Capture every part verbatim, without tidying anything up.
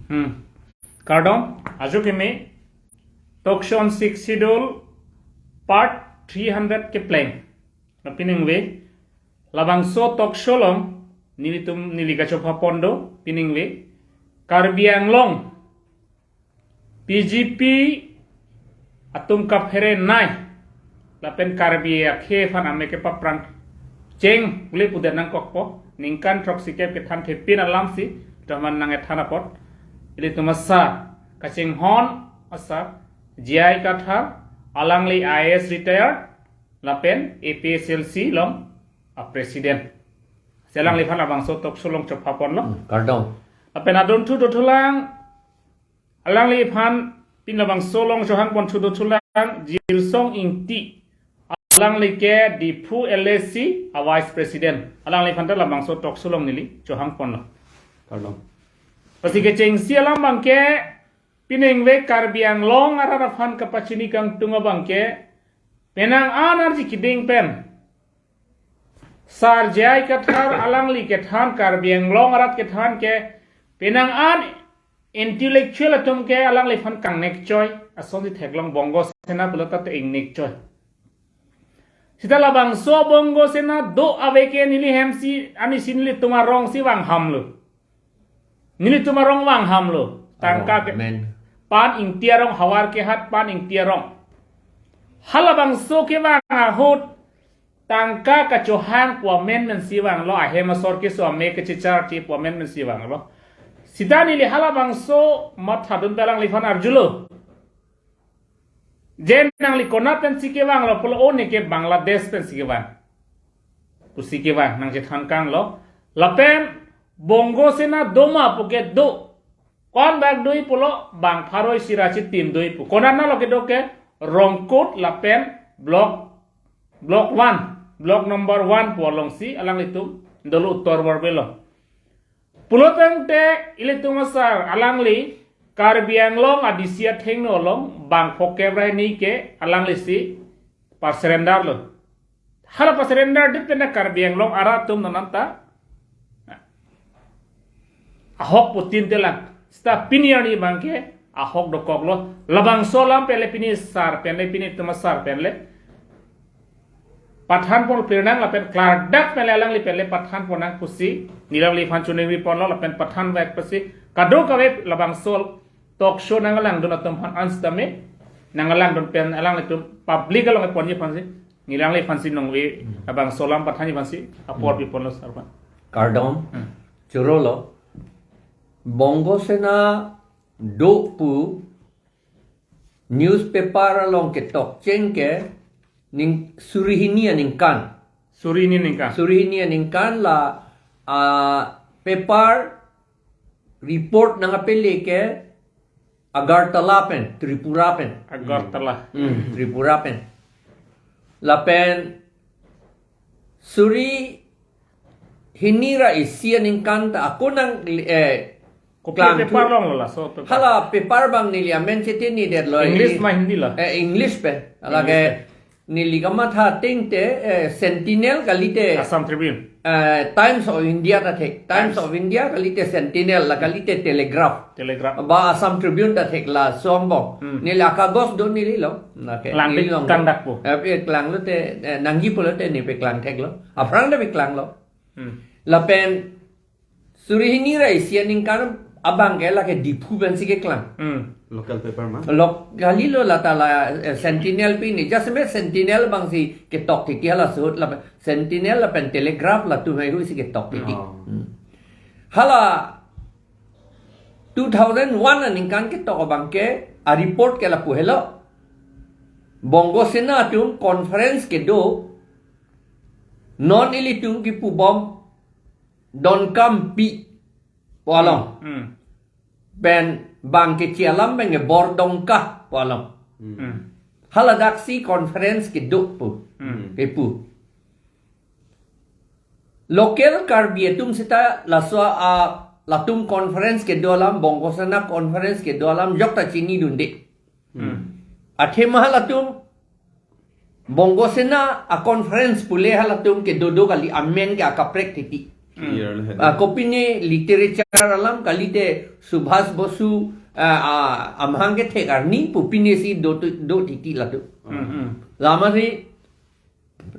Hmm. Kardom, ajo keme, talk show on Sixth Schedule, part three hundred kepleng. Na piningve, labangso talk show along, nelitum neli kachopha pon do, piningve, Karbi Anglong, B J P atum kaphere nai, lapen Karbi akhei aphan ame kepaphrang cheng ule pudet nangkokpo, ningkan throksikep kethan thepin alamsi, doman nang ethan apot, ilitum asar, kachinghon asar, J I Kathar, alangli I A S retired, lapen A P H L C along a president. Si alangliphan labangso talk show along chopha ponlo. Hmm, kardom. Lapen adunthu dothulang, alangliphan pini labangso along chohang pon thu dothulang, Jilsong Ingti. Alangli ke Diphu L A C a vice president. Alangliphan ta labangso talk show along neli chohang ponlo. Kardom. Lasi kechengsi alam abangke, piningve Karbi Anglong arat aphan kapachini kangtung abangke, penang an arji keding pen Sar J I Kathar alangli kethan, Karbi Anglong arat kethan ke, penang an intellectual atum ke alangliphan kangnek choi, asonsi theklong Bongo Sena pulo ta ingnek choi. Sita labangso Bongo Sena do ave ke neli hemsi, ani si nelitum arongsi vang hamlo. Nelitum arong vang hamlo. Tangka Arong, ke amen. Pan Ingti arong, Hawar kehat Pan Ingti arong. Halabangso kevang ahut tangka kachohang pu amen mensi vanglo, ahem asor keso ame kechecharche pu amen mensi vanglo. Sita neli halabangso mathadun pen alangliphan arjulo. Je nangli konat pensi kevanglo pulo, o neke Bangladesh pensi kevang pusi kevang nangchethan kanglo. Lapen Bongo Sena doma puke do. Konbak doi pulo, bang pharo isi ra chitim doi pu. Konat nalo kedo ke Rongkut lapen block, block one, block number one pu alongsi alanglitum dolo utor bor belo. Pulo tangte ilitum asar alangli Karbi Anglong a D C athengno along bang phokep ra hini ke alanglisi pa-surrender lo. Hala pa-surrender det pen Karbi Anglong arat atum non anta ahok putin telang. Sita pini arni abangke ahok dokoklo. Labangso alam penle pini sar penle, pini tum asar penle pathan pon pirnang lapen klardak penle alangli penle pathan ponnang pusi neli alangliphan choningri ponlo lapen pathan vek pusi kadokave labangso talk show nanglangdun atum aphan an sitame nanglangdun pen alanglitum public along ponji aphansi neli alangliphansi nongve labangso alam pathanji aphansi apor Hmm. pi ponlo sar aphan. Kardom, Hmm. Chorolo, Bongo Sena do pu newspaper along ketok cheng ke ning suri hini aningkan. Suri hini aningkan. Suri hini aningkan la, ah, paper report nangkapele ke Agartala pen, Tripura pen. Agartala. Hmm, Tripura pen. Lapen suri hini ra isi aningkan ta ako nang, eh, Kopi klang paper thu. Along lo laso paper. Hala paper abang neli amen chetini detlo. English ma Hindi lo? Eh, English pen. Hala English ke pen. Neli kamatha ateng te, eh, Sentinel kalite. Assam Tribune. Eh, Times of India ta thek. Times Times. of India kalite Sentinel, la kalite Telegraph. Telegraph. Ba Assam Tribune ta thek laso angbong. Hmm. Neli akagos do neli lo. Lake Klang neli de long. Klang dak po. Eh, pe klang lote, eh, nangji pulote neli pe klang theklo. Aphrang ta pe klanglo. Hmm. Lapen suri hini ra isi aningkan abang ke lake Diphu pensi keklang. Hmm. Local paper ma? Lok kali lo lata la, eh, Sentinel pini. Just me Sentinel abangsi ketok titi hala suhut la Sentinel lapen Telegraph latum heihui si ketok titi. Oh. Hmm. Hala two thousand one aningkan ketok abangke a report ke lapu helo. Bongo Sena atum conference kedo, non ilitum kipubom Donkam pi pu along. Hmm. Pen bang kechi alam pen ke Bordongka pu along. Hmm. Hala daksi conference kedo pu. Hmm. Kepu. Local Karbi atum seta laso a latum conference kedo alam, Bongo Sena conference kedo alam jokta chinidunde. Hmm. Athema halatum Bongo Sena a conference pule halatum kedo do kali, amen ke akaprek titi. Clear le hai. Ah, kopine literature alam kalite Subhas Bosu, ah, ah, amahang kethek arni pu pine si do tu, do titi latum. Hmm, hmm. Lama si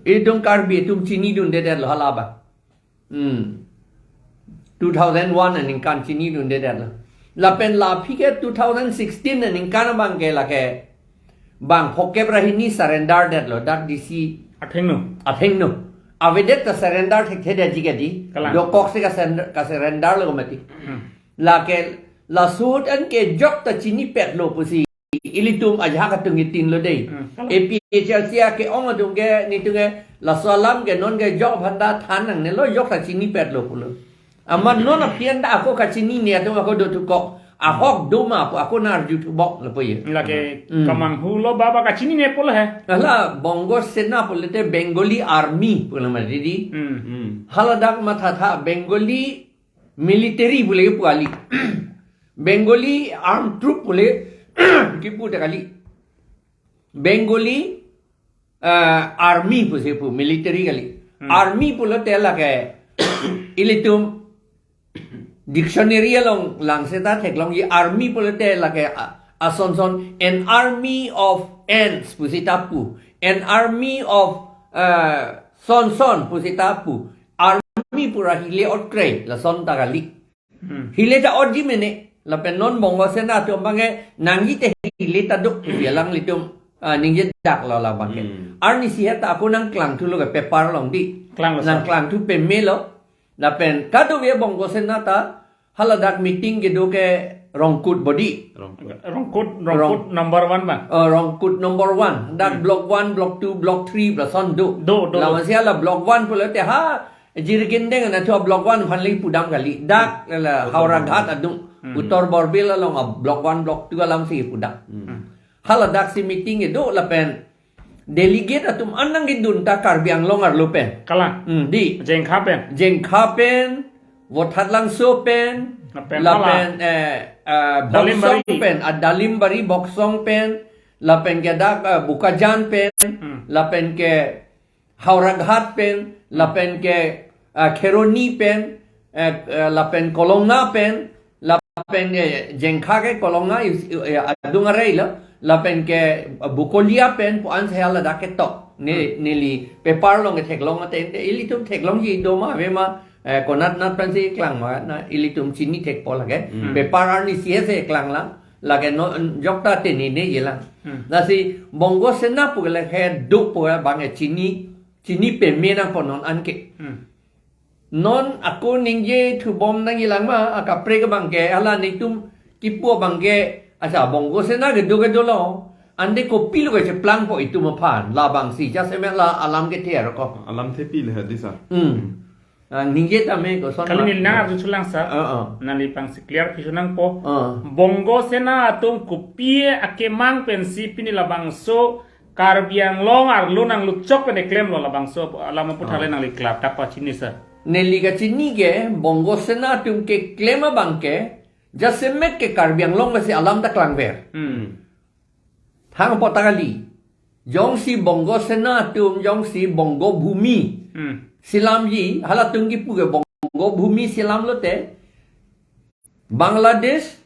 itum Karbi atum chinidundedetlo hala abang. Hmm. Two thousand one aningkan chinidundedetlo. Lapen la aphi ke two thousand sixteen aningkan abang ke lake bang phokep ra hini surrender detlo dak D C athengno. Athengno. Avedet ta surrender thekthedetji ke di. Kalang. Dokok si ka surrender, ka surrender lo mati. Hmm. Lake laso ahut an ke jok ta chinipetlo pusi ilitum ajahak atum kitin lo dei. Hmm. A P H L C ake-ong atum ke nitum ke laso alam ke non ke jok aphan ta than nangnelo, jok ta chinipetlo pulo. Amat non aphi an ta ako kachinine atum ako do tukok. Ahok do ma pu ako nang arju thubok lapu ye. Lake Hmm. kamanghu lo baba kachinine pulo he. Hala Bongo Sena pulote Bengali Army pulo ma didi. Hmm. Hmm. Hala dak mathatha Bengali military pule kipu kali. Bengali armed troop pule kipu ta kali. Bengali, ah, army pusi pu, military kali. Hmm. Army pulote lake ilitum dictionary along lang seta theklongji army pulote lake a, asonson an army of ants pusi ta pu. An army of, ah, sonson pusi ta pu. Army pura hile otkre lason ta kali. Hmm. Hile ta otji mene. Lapen non Bongo Sena atum abang ke nangji te hile ta duk pusi alanglitum, ah, ningje daklo labang ke. Hmm. Arnisi het ta ako nangklang thulo ke paper along di. Klanglo, sir. Nangklang thu pemelo. Lapen kadokave Bongo Sena ta hala dak meeting kedo ke Rongkut bodi. Rongkut. Rongkut, Rongkut Rong- number one bang. Oh, Rongkut number one. Dak Hmm. block one, block two, block three, lason do. Do, do, do. Lawansi hala block one pulote ha Jirikindeng anatthu a block one aphan le pudam kali. Dak la Uttor Howraghat Borbil. Adung. Hmm. Uttor Borbil along a block one, block two alam si pudam. Hmm. Hala dak si meeting kedo lapen delegate atum an nangkedun ta Karbi Anglong arlo pen. Kalang. Hmm, di. Jengkha pen. Jengkha pen, Vothatlangso pen, Lapen lapen, hala. eh, eh, Dalimbari. Boksong pen, ah, Dalimbari Boksong pen, lapen ke dak, eh, Bokajan pen, Hmm. lapen ke Howraghat pen, lapen ke, ah, Kheroni pen, eh, eh, lapen Kolongna pen, lapen, eh, Jengkha ke Kolongna is, eh, adung arei lo, lapen ke, ah, Bokolia pen, pu an saya ladak ketok. Ne, Hmm. neli paper along ketheklong ate, ilitum theklongji do ma, ave ma, eh, konat nat pensi klang ma, na ilitum chinithekpo lake. Hmm. Paper arnisi si klang lang. Lake non jok ta teni ne yelang. Hmm. Lasi Bongo Sena pu ke lake do pu abang ke chini, chini peme nangpo non anke. Hmm. Non ako ningje thubom nangjilang ma, akaprek abang ke, hala nitum kipu abang ke, asa Bongo Sena kedo kedo lo. Ante kopilo ke cheplangpo itum aphan, labang si, jasemet la alam kethe aro ko. Alam thepi le hadi sa. Hmm. Ah, ningje tame koson Kali ma. Neli nang arju chulang sa. Ah, ah. Neli pangsi clear phi chunangpo. Ah. Bongo Sena atum kopi akemang pensi pini labangso Karbi Anglong arlo nangluchok pen klemlo labangso alam aputhak le Ah. nangli clear tak pachini sa. Neli kachini ke Bongo Sena atum keklem abang ke jasemet ke Karbi Anglong masi alam ta klangver. Hmm. Thang po ta kali. Jongsi Bongo Sena atum, jongsi Bongo Bhumi. Hmm. Selamji, halatum kipu ke Bongo Bhumi selam lote. Bangladesh,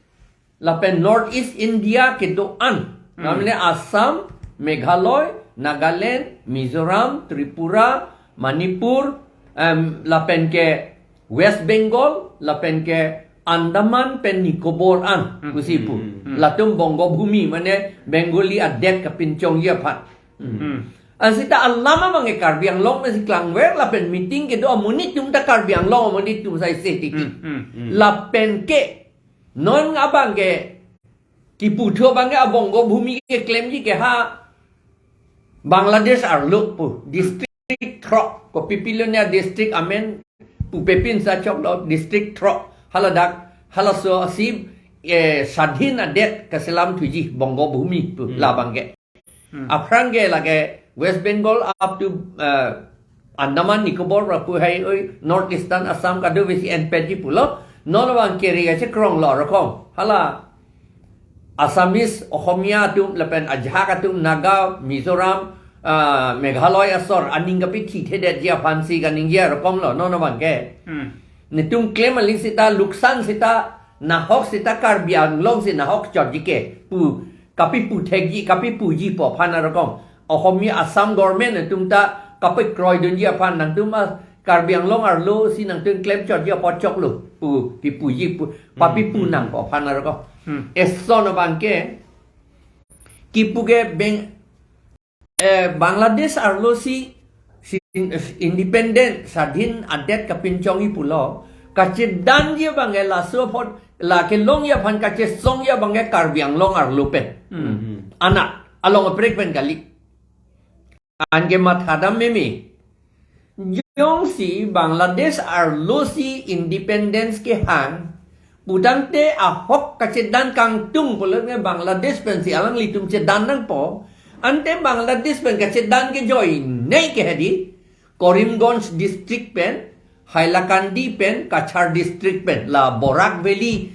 lapen North East India kedo-an. Hmm. Namanya Assam, Meghalaya, Nagaland, Mizoram, Tripura, Manipur, em, lapen ke West Bengal, lapen ke Andaman pen Nicobar an, Hmm, pusi pu. Hmm, hmm. Latum Bongo Bhumi, mane Bengali adet kapinchongji aphan. Hmm. Hmm. Ansita alam abang ke Karbi Anglong masi klangver, lapen meeting kedo amonit atum ta Karbi Anglong amonit atum sai se titi. Hmm, hmm. Hmm. Lapen ke, non abang ke, kiputhu abang ke a Bongo Bhumi keklemji ke ha Bangladesh arlo pu, district throk, kopi pilo ne district amen pupe pin sa choklo, district throk, haladak, halaso asi, eh, swadhin adet kaselam thuji, Bongo Bhumi pu, Hmm. labang ke. Hmm. Aphrang ke lake West Bengal up to, eh, Andaman Nicobar ra pu hai oi North Eastern Assam kadokave si enpetji pulo. Non abang keri kachekronglo rokom. Hala Assamese, Ohomia atum, lapen ajahak atum, Naga, Mizoram, ah, Meghalaya asor, aning kapithithedetji aphansi kaningje rokomlo, non abang ke. Hmm. Netum klem aling seta, luksan seta, nahok seta, Karbi Anglong si nahok chotji ke pu, kapipu thekji, kapipuji pu aphan arokom. Ohom mi Assam government atum ta kapekroidunji aphan nangtum a Karbi Anglong arlo si nangtum klem chotji apot choklo pu, pipuji pu, papipu Hmm, hmm. nang pu aphan arokom. Hmm. Eson abang ke, kipu ke beng, eh, Bangladesh arlo si, si independent, sadhin adet kapinchongji pulo, kachedanji abang ke laso apot, la kelongji aphan kachesongji abang ke Karbi Anglong arlo pen. Hmm. Hmm. Anak, along aprek pen kali. Anke mathadam meme. Jongsi Bangladesh arlo si independence kehang, putangte ahok kachedan kangtung pulote Bangladesh pensi alanglitum chedan nangpo, ante Bangladesh pen kachedan kejoinei ke hedi, Karimganj district pen, Hailakandi pen, Cachar district pen, la Barak Valley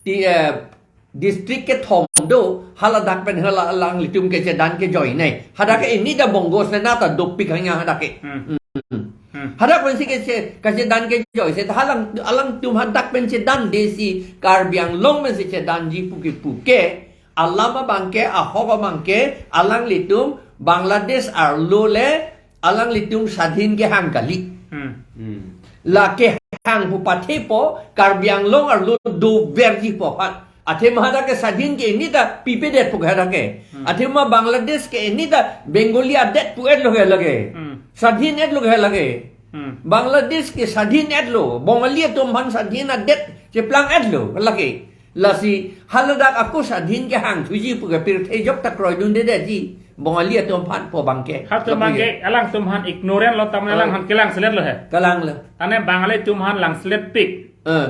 ti, eh, district kethom do, haladak pen hala alanglitum kechedan kejoinei. Hadak ke ini ta Bongo Sena ta dopik hanya hadak ke. Hmm. Hmm. Hmm. Hadak pensi keche, kachedan kejoi, seta halang, alangtum hadak pen chedande si Karbi Anglong pensi chedanji pu ke pu ke, alam abang ke, ahok abang ke, alanglitum Bangladesh arlo le alanglitum sadhin kehang kali. Hmm. Hmm. La kehang pu pathepo, Karbi Anglong arlo doverji pu aphan. Athema hadak ke sadhin ke ini ta pipedet pu hadak ke. Hmm. Athema Bangladesh ke ini ta Bengali adet pu-etlo ke lake. Hmm. Sadhin etlo ke lake. Hmm. Bangladesh ke sadhin etlo. Bongali atum aphan sadhin adet cheplang etlo lake. Lasi haladak ako sadhin kehang thuji pu ke pirthe jok ta kroidundedetji. Bongali atum aphan pu abang ke. Halatum abang ke, alangtum aphan ignorant lo, tamane Ah. alangphan kelangseletlo he. Kelanglo. Tane Bangali atum aphan langseletpik. Eh.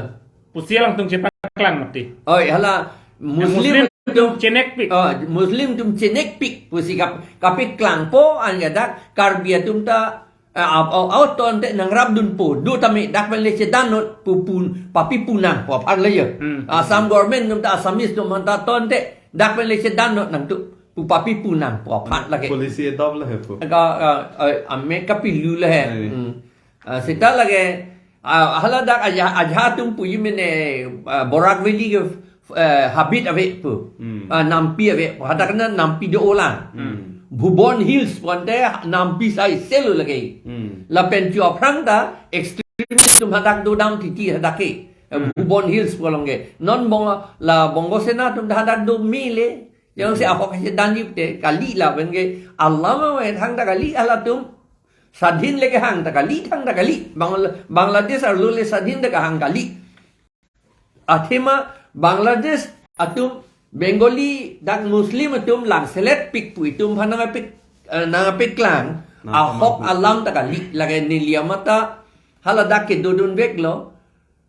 Pusi alangtum chepaklang mati. Oi, hala Muslim Muslim atum atum chenekpik. Oh, Muslim atum chenekpik pusi kap, kapiklangpo, anke dak Karbi atum ta, eh, au, au, au tonte nangrapdunpo, do tame dak pen le chedan not pu, pu, papipu nang pu aphan le ya. Hmm. Assam government atum ta, Assamese atum aphan ta tonte dak pen le chedan not nangtum pu papipu nang pu aphan lake. Policy adopt le he pu. Ka, ka, eh, ame kapilu le he. Ai. Hmm. Ah, seta lake, ah, haladak ajah, ajah atum puji mene, ah, Barak Valley ke, eh, habit ave pu. Hmm. Ah, nampi ave pu. Hadak na nampi do-olang. Hmm. Bhuban Hills pu ante nampi sai selo lake. Hmm. Lapen chu aphrang ta extremist atum hadak dodam titi hadak ke. Eh, Hmm. Bhuban Hills pu along ke. Non Bong-, la Bongo Sena atum ta hadak do mele. Jongsi Hmm. ahok chedanji pute kali lapen ke alam ame thangta kali halatum. Sadhin le kehang ta kali, thangta kali. Bangla-, Bangladesh arlo le sadhin ta kehang kali. Athema Bangladesh atum Bengali dak Muslim atum langseletpik pu itum aphan nangpik, eh, nangpiklang. Nang ahok nang alam ta kali. Lake neli amata haladak kedodunveklo.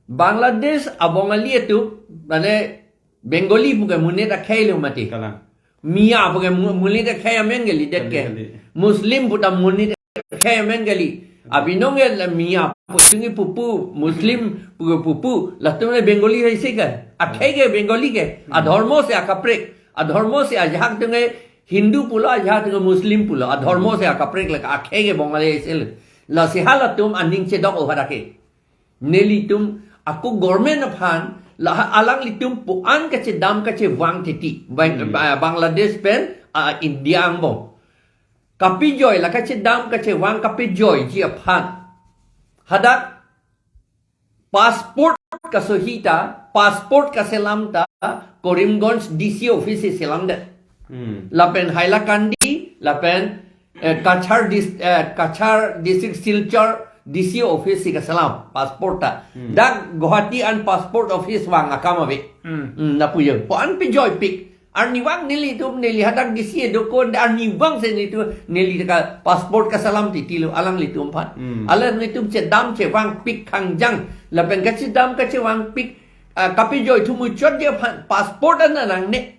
Bangladesh a Bongali atum, mane Bengali pu ke monit akhei lo mati. Kalang. Miya pu ke mo-, monit akhei amen kalidet ke. Kali, kali. Muslim pu ta monit akhei amen kali. Abinong ke la Miya pu tinggi pupu, Muslim pu ke pupu, latum le Bengali hai se ke. Akhei ke Bengali ke. Hmm. Adhormo se akaprek. Adhormo se ajahak tung ke Hindu pulo, ajahak tung ke Muslim pulo. Adhormo se akaprek le akhei ke Bongali hai se le. Lasi halatum aning chedok-o hadak ke. Nelitum ako government aphan la alanglitum pu-an kachedam kachevang titi. Bang-, Hmm. ba-, Bangladesh pen, ah, India angbong. Kapejoi la kachedam kachevang kapejoiji aphan. Hadak passport kasohi ta, passport kaselam ta, Karimganj D C office si selamdet. Hmm. Lapen Hailakandi, lapen, eh, Cachar dis-, eh, Cachar district Silchar D C office si kaselam passport ta. Hmm. Dak Guwahati an passport office vang akam ave. Hmm. Hmm, lapu yo. Pu-an pejoipik. Arnivang nelitum, neli hadak D C dokon, arnivang se nelitum, neli ka passport kaselam titi lo alanglitum aphan. Hmm. Alanglitum chedam chevangpik khangjang. Lapen kachedam kachevangpik, ah, kapejoi thu muchotji aphan passport an nangne.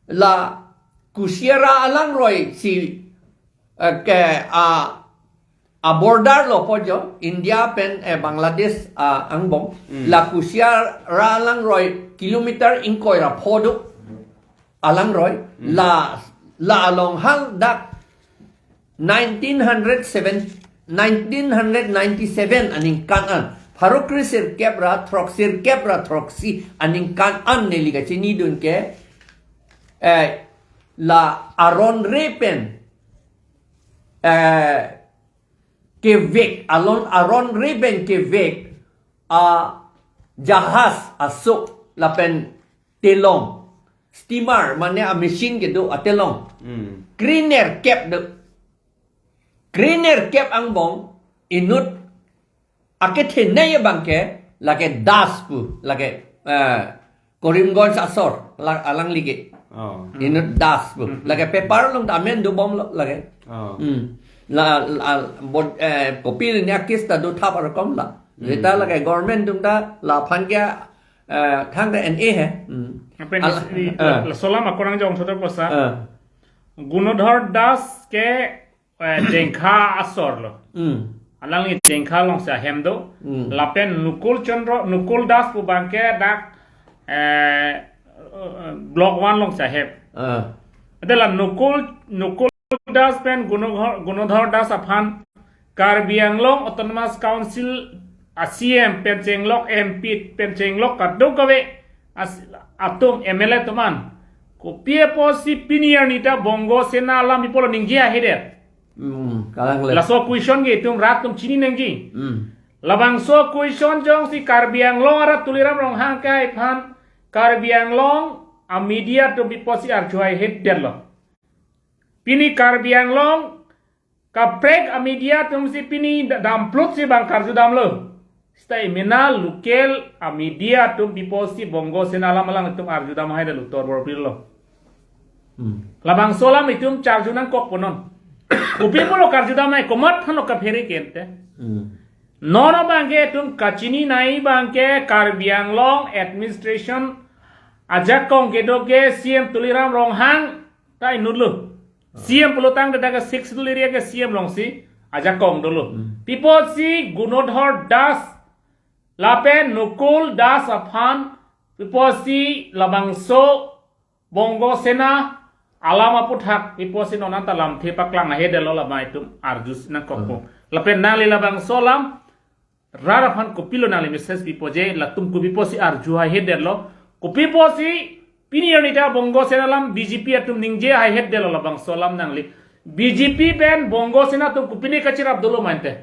La Kushiara alangroi si, eh, ke, ah, a border lo pu jo, India pen, eh, Bangladesh, ah, angbong. Hmm. La Kushiara alangroi kilometer ingkoi ra pho do alangroi. Hmm. La, la along haladak nineteen hundred seven, nineteen hundred ninety-seven aningkan an pharo kre sirkep ra throksi, sirkep ra throksi aningkan an neli kachinidun ke, eh, la aron re pen, eh, kevek, alon aron re pen kevek a jahaz aso lapen telong, steamer, mane a machine kedo a telong. Hmm. Kre nerkep do. Kre nerkep angbong inut akethenei abang ke lake Das pu, lake, eh, Karimganj asor, la-, alangli ke. Oh. Inut Das pu. Hmm. Lake paper along ta amen dobomlo lake. Oh. Hmm. La, la, bod, eh, kopi ni akis ta do thap arakom la. Hmm. Jeta lake government atum ta laphan ke, eh, thang ke N A he. Hmm. Apa ni, Al-, ni, eh. La, la solam akorang jong sotor posa. Eh. Gunodhar Das ke, eh, Jengkha asor lo. Hmm. Alangli Jengkha alongsi ahem do. Hmm. Lapen Nukul Chandra, Nukul Das pu abang ke dak, eh, eh, Block one alongsi ahem. Ah. Ante la Nukul, Nukul Das pen Gunodhar, Gunodhar Das aphan Karbi Anglong Autonomous Council a C E M pen chenglok, M P pen chenglok, kadokave as-, atum M L A atum an kopi apotsi pini arni ta Bongo Sena alam ipolo ningje ahedet. Hmm, kalang le. Laso question ke itum rat atum chini nangji. Hmm. Labangso question jongsi Karbi Anglong arat Tuliram Ronghang ke aphan Karbi Anglong a media atum pi apotsi arju ahedet lo. Pini Karbi Anglong kaprek a media atumsi pini da-, damplutsi bang karjudamlo. Seta emena local a media atum pi apotsi Bongo Sena alam alangtum arjudam ahedet lo, torbor pirlo. Hmm. Labangso alam itum charju nangkok ponon. Kopi pulo karjudam ai, komat hano kaphere kente. Hmm. Non abang ke itum kachini nangji abang ke Karbi Anglong administration ajakong kedo ke C E M Tuliram Ronghang ta inutlo. Ah. C E M pulotangte dak Sixth Schedule area ke C E M alongsi ajakong dolo. Hmm. Pi apotsi Gunodhar Das lapen Nukul Das aphan pi apotsi labangso Bongo Sena alam aputhak pi apotsi non anta lamthe paklang ahedet lo, labang itum arju nangkokpo. Ah. Lapen nangli labangso alam rat aphan kopilo nangli message pipo je, latum kopi apotsi arju ahedet lo, kopi apotsi pini arni ta Bongo Sena alam B J P atum ningje ahedet lo, labangso alam nangli B J P pen Bongo Sena atum kopine kachirap dolo mante.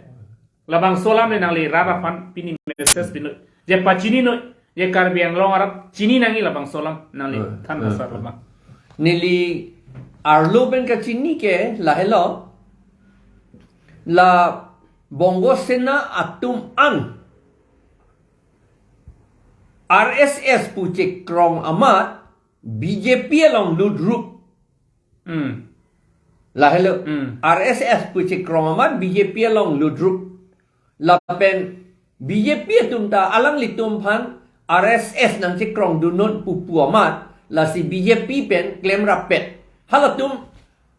Labangso alam le nangli rat aphan pini message pinoi. Je pachini noi, je Karbi Anglong arat chini nangji labangso alam nangli. Eh, than eh, asar eh. Labang. Neli arlo pen kachini ke lahelo. La Bongo Sena atum an R S S pu chekrong amat B J P along ludrup. Hmm. Lahelo. Hmm. R S S pu chekrong amat B J P along ludrup. Lapen B J P atum ta alanglitum aphan R S S nangchekrong dunnon pupu amat, lasi B J P pen klemrappet. Halatum,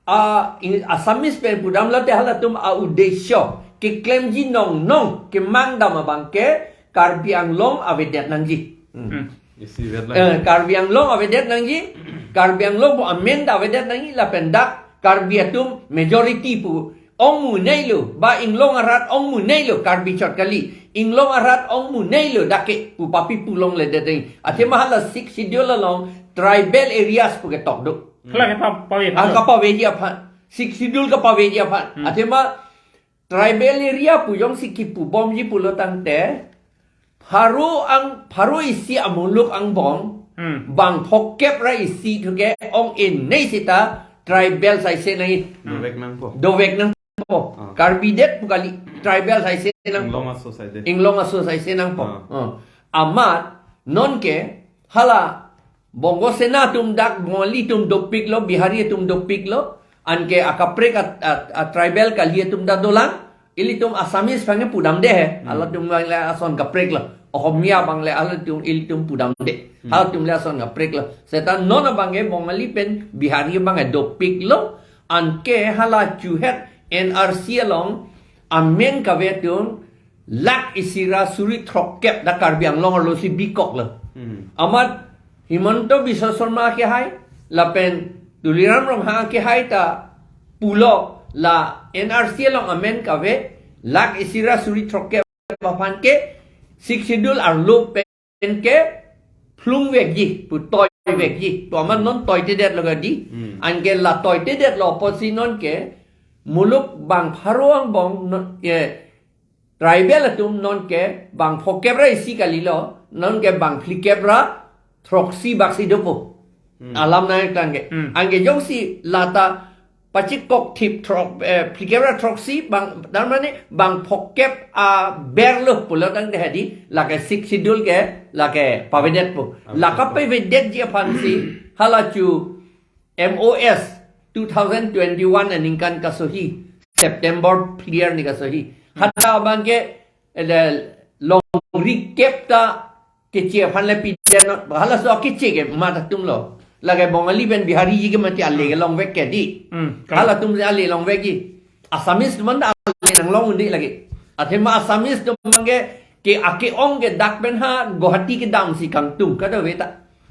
a, in, Assamese pen pudamlote halatum a-uddesho keklemji nongnong kemangdam abang ke Karbi Anglong avedet nangji. Hmm. Hmm. Isi vet lang. Eh, Karbi Anglong avedet nangji, Karbi Anglong pu amen ta avedet nangji, lapen dak Karbi atum majority pu ongmu neilo, ba inglong arat ongmu neilo, Karbi chot kali, inglong arat ongmu neilo, dak ke pu papi pu longledet nangji. Athema hala Sixth Schedule along tribal areas pu ketok do. Hala ke pa, pave Ah, palo. Kapaveji aphan. Sixth Schedule kapaveji aphan. Hmm. Athema tribal area pu jongsi kipubomji pulotangte, pharo ang, pharo isi amuluk angbong, Hmm. bang phokep ra isi thuke ong-e nei seta tribal saise nangji. Hmm. Dovek nangpo. Dovek nangpo. Ah. Karbi det pu kali, tribal saise nangpo. Inglong aso saide. Inglong aso saise nangpo. Ah. Ah. Amat nonke hala Bongo Sena atum dak Bongali atum dopiklo, Bihari atum dopiklo, anke akaprek a, a, a tribal kali atum ta dolang, ilitum Assamese aphan ke pudamde he, Hmm. halatum abang le ason kapreklo, Ohomia abang le halatum ilitum pudamde, Hmm. halatum le ason kapreklo. Seta non abang ke Bongali pen Bihari abang ke dopiklo, anke hala chuhet N R C along amen kave atum lakh isi ra suri throkkep dak Karbi Anglong arlosi bikoklo. Hmm. Amat Himanta Biswa Sarma kehai, lapen Tuliram Ronghang kehai ta pulo la N R C along amen kave lakh isi ra suri throkkep aphan ke Sixth Schedule arlo pen ke phlung vekji, pu toi vekji. To amat non toitedetlo kadi. Hmm. Anke la toitedetlo apotsi non ke muluk bang pharo angbong non, eh, tribal atum non ke bang phokep ra isi kalilo, non ke bang phlikep ra throksi baksi dopo. Hmm. Alam nangklang ke. Hmm. Anke jongsi lata pachikok thip throk, eh, phlikep ra throksi bang, tar mane bang phokep aberlo pulo tangte hadi, lake Sixth Schedule ke, lake pavedetpo. Pavedetpo. Lake pavedetji aphansi, hala chu M O S two thousand twenty-one aningkan kasohi, September phli arni kasohi. Hmm. Hadak abang ke, ele, longri kep ta Keche aphan le piden, halaso keche ke mat atumlo. Lake Bongali pen Bihariji ke mati ale ke longvek ke di. Hmm, correct. Halatum si ale longvekji. Assamese atum ta ale nanglong un-e lake. Athema Assamese atum abang ke, ke ake-ong ke dak pen ha Guwahati kedamsi kangtung kadokave ta.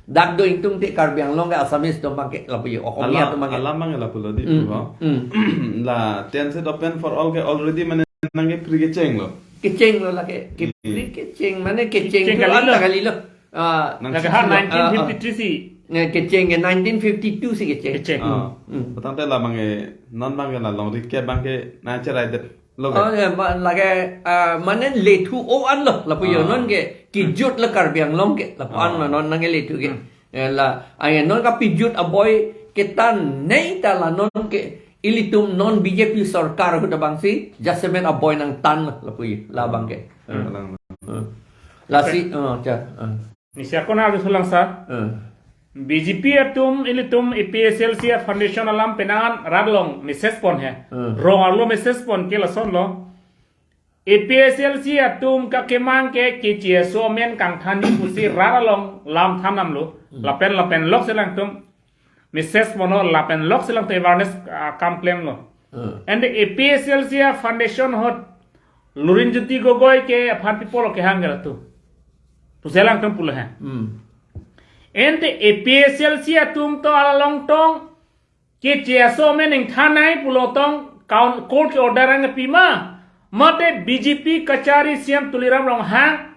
Dak do ingtungte Karbi Anglong ke Assamese atum abang ke lapu yo. Ohomia atum abang ke. Alam abang ke lapulo di, hmm, pu ho. Hmm. La ten seat open for all ke already mane nangkepri kechenglo. Kechenglo lake. Kepri, hmm, kecheng, mane kecheng, kecheng tu kalilo. Anta kalilo. Ah, nang lake ha sisi lo. Nineteen fifty-three si. Ah, ah. Nge kecheng ke nineteen fifty-two si kecheng. Kecheng. Ah. Hmm. Patang te la abang ke, non abang ke la longri kep abang ke nangcheraidet lo ke. Oh, ya, ma-, lake, ah, mane lethu o anlo, lapu yo. Ah. Non ke, kejut lo Karbi Anglong ke, lapu an, ah, non nangkelethu ke. Hmm. Eh, la, anke non kapejut aboi ketan nei ta la non ke ilitum non B J P sorkar ahut abangsi jasemet aboi nangtan lapu-i labang ke. Hmm. Alang. Eh. Lasi, eh, cha, eh. Nisi akona adu sulang sa. Eh. B J P atum ilitum A P H L C foundation alam penang an rat along message pon he. Hmm. Rong arlo message pon ke lasonlo. A P H L C atum kakemang ke keche aso amen kangthanji pusi rat along lam than damlo. Hmm. Lapen lapen lok si alangtum message ponlo, lapen lok si alangtum awareness, ah, kam klemlo. Hmm. And the A P H L C foundation ahut Lurinjyoti Gogoi ke aphan pi pulo kehang ke latum pusi alangtum pulo he. Hmm. And the A P H L C atum to alalong tong keche aso amen ingthan nangji pulo tong kaun-, court ke order nangpi ma? Mate B J P kachari C M Tuliram Ronghang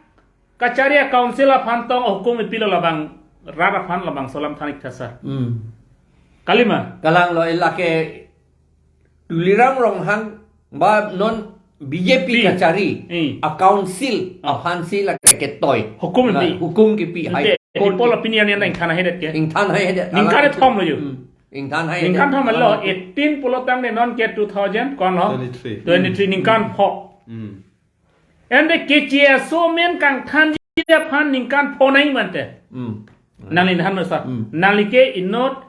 kachari a-council aphan tong hukum ipilo labang rat aphan labangso alam than-ik tha sir. Hmm. Kalima? Kalanglo, lake Tuliram Ronghang ba non B J P pi. Kachari, hmm, a-council, hmm, aphansi lake ketoi. Hukum, na, pi. Hukum kepi. Ante, High Court people ke. Opinion yan ingthan haihedet ke? Ingthan haihedet. Ningkan alang thom lo yo. Hmm. Ingthan haihedet. Ningkan thom lo, alang eighteen pulo tangte non ke two thousand ko-an lo? Twenty-three. Twenty-three, hmm, ningkan pho. Hmm. Ante keche aso amen kangthanji aphan ningkan pho nangji mante. Hmm. Nangli than lo sir. Hmm. Nangli ke inut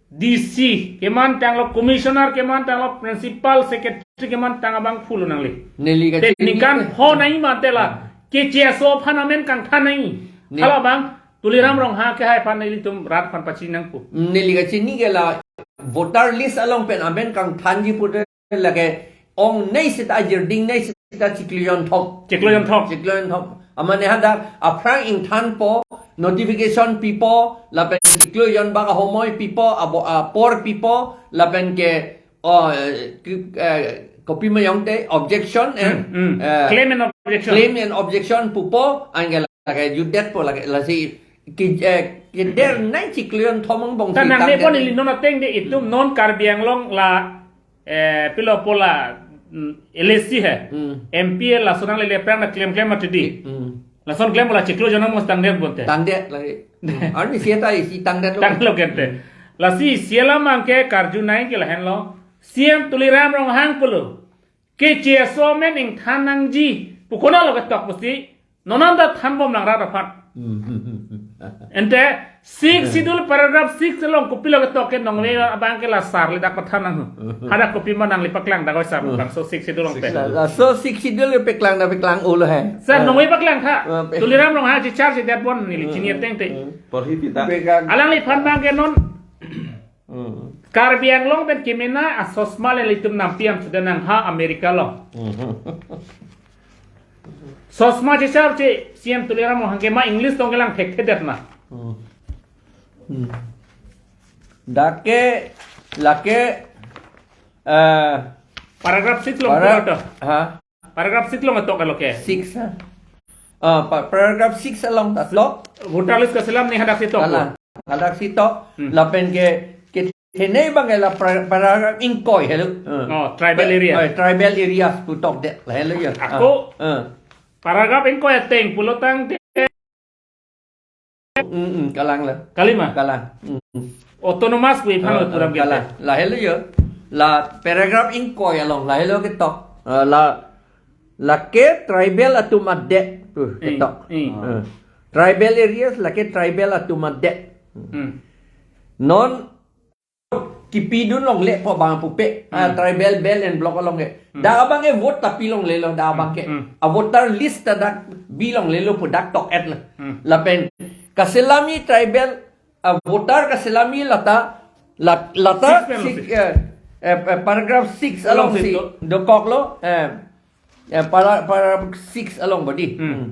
D C keman tanglo, commissioner keman tanglo, principal secretary keman tang abang pulo nangli. Neli te kachini ningkan ke. Pho nangji mante la. Hmm. Keche aso aphan amen kangthan nangji. Ne- Hala abang Tuliram Ronghang kehai aphan ilitum rat aphan pachini nangpo. Neli kachini ke la voter list along pen amen kangthanji pute lake ong nei seta, ajirding nei seta chiklo jonthom. Chiklo jonthom. Chiklo jonthom. Amane hadak aphrang ingthanpo, notification pipo, lapen chiklo jon bak ahomoi pipo, abo, apor pipo, lapen ke, oh, eh, ki-, eh, kopima jongte objection, eh, hmm, hmm, eh, claim and objection. Claim and objection pupo, anke lake jutdetpo lake, lasi ki, eh, kider nai chiklo jonthom angbong ta si nang tang ne pon det. Ili non ateng de itum, hmm, non Karbi Anglong la, eh, pilo pola, mm, L A C he. Hmm. M P laso nanglele aphrang na klem klem mati di. Hmm. Lason klem pola chiklo jon angbong tangdet bonte. Tangdet lake. Arni sieta isi tangdetlo. Tanglo kente. Hmm. Lasi isi alam abang ke karju nangji ke lahenlo. C M Tuliram Ronghang pulo keche aso amen ingthan nangji pu konatlo ketok pusi non an ta thanbom lang rat aphan. Hmm, hmm, hmm, hmm. Ante Sixth, hmm, Schedule paragraph six along kopilo ketok ke nongve, hmm, abang ke la sir le dak pathan nang. Hmm. Hadak kopima nangli paklang dak oi sir, hmm, bangso Sixth Schedule along. Sixth te. Schedule. La, laso Sixth Schedule ke paklang dak paklang-olo he. Sir, eh, nongve paklang tha. Eh, pe- Tuliram Ronghang si charge det bon neli, hmm, chini ateng te. Hmm. Porhi pita. Pegang. Alangliphan abang ke non Hmm. Karbi Anglong pen kemena a-chosma le ilitum nampi am sudah nang ha America along. Hmm. Chosma chesar che C M Tuliram Ronghang ke ma English tong kelang thekthedet ma. Hmm. Hmm. Dak ke, lake, eh, paragraph six along para-, pura to. Ha? Paragraph six along ketok lo ke. Six, ha? Ah, pa-, paragraph six along ta tok. Voter list kaselam ni hadak si tok. Kalang. Hadak si tok. Hmm. Lapen ke, kethenei abang ke la pra-, paragraph ingkoi helo. Ah. Oh, tribal area. Oh, tribal areas pu tokdet. Lahelo ya. Ako, ah, ah, paragraph ingkoi ateng pulo tangte. Mm, mm, kalang la. Kali ma? Kalang. Mm, mm. Autonomous pu iphan, ah, lo turam, ah, kalang. Lahelo ya. La paragraph ingkoi along. Lahelo ketok. Ah, la, lake tribal atum adet pu, eh, ketok. Eh. Ah. Tribal areas lake tribal atum adet. Hmm. Non kipidun longle pu abang pupe. Ah, hmm, tribal belt and block along ke. Hmm. Dak abang ke vote ta pi longlelo, dak abang ke. Hmm, hmm. A voter list ta dak bi longlelo pu dak tok-et lo. Hmm. Lapen kaselam i tribal, ah, voter kaselam i lata, la-, lata six pen lo six, si, eh, eh, eh, paragraph six along, along si si to. Dokoklo, eh, eh, para, paragraph six along bodi. Hmm. Hmm.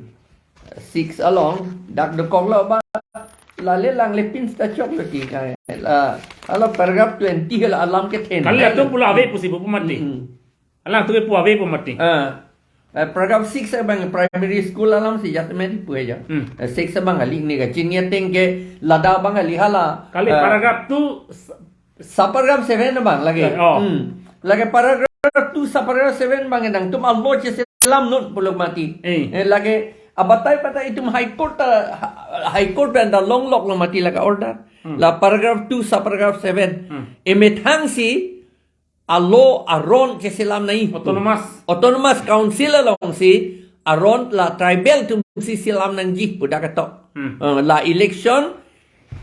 Six along, dak dokoklo ba, lale langle pin ta choklo ti kai. La, alo paragraph twenty la alam kethen. Kali atum pulo ave pusi pu mati. Mm, mm. Alang tu ke pu ave pu mati. Ah. Eh, paragraph six abang primary school alam si jat medi pu ya. Hmm. Eh, six abang kali ne kachini ateng ke ladak abang kali hala. Kali, eh, paragraph two, s-, subparagraph seven abang lake. Eh, oh. Hmm. Lake paragraph two, subparagraph seven abang nangtum a-law cheselamnon pulo mati. Eh. Eh, lake abatai patai itum High Court ta, ha-, High Court pen ta longloklo mati lake order. Hmm. La paragraph two, subparagraph seven. Hmm. Emethang si a-law aron cheselam nangji. Autonomous. Autonomous Council along si aron la tribal atum si selam nangji pu dak ketok. Hmm. Eh, la election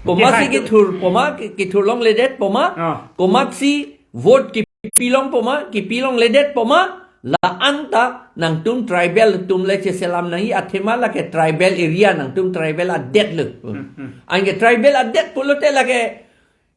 komat si kethur poma, ke-, kethur longledet poma, ah, komat si vote kipi long poma, kipi longledet poma, la-an ta nangtum tribal atum le cheselam nangji, athema lake tribal area nangtum tribal adet lo. Hmm, hmm. Anke tribal adet pulote lake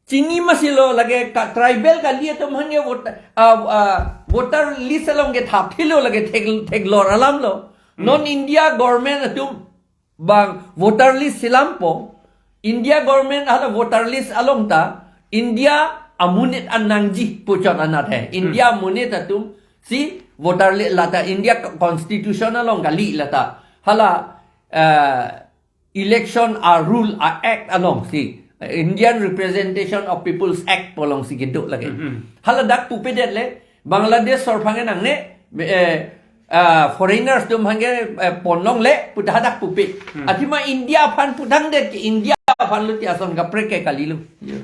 chini masi lo lake ka tribal kali atum aphan ke vote, ah, ah, voter list along ke thap thilo lake thek, theklor alam lo. Hmm. Non India government atum abang voter list selampo, India government hala voter list along ta India amonit an nangji puchot anat he. India, hmm, amonit atum si voter list lata India co-, constitution along kali lata. Hala, eh, election a-rule a-act along si, Indian Representation of People's Act pu along si kedo lake. Hmm, hmm. Hala dak pupedet le, Bangladesh sor aphan ke nangne, eh, ah, foreigners atum aphan ke, eh, pon longle pu ta hadak pupe. Hmm. Athema India aphan putangdet ke India aphan lo ti ason kaprek ke kali lo. Ya.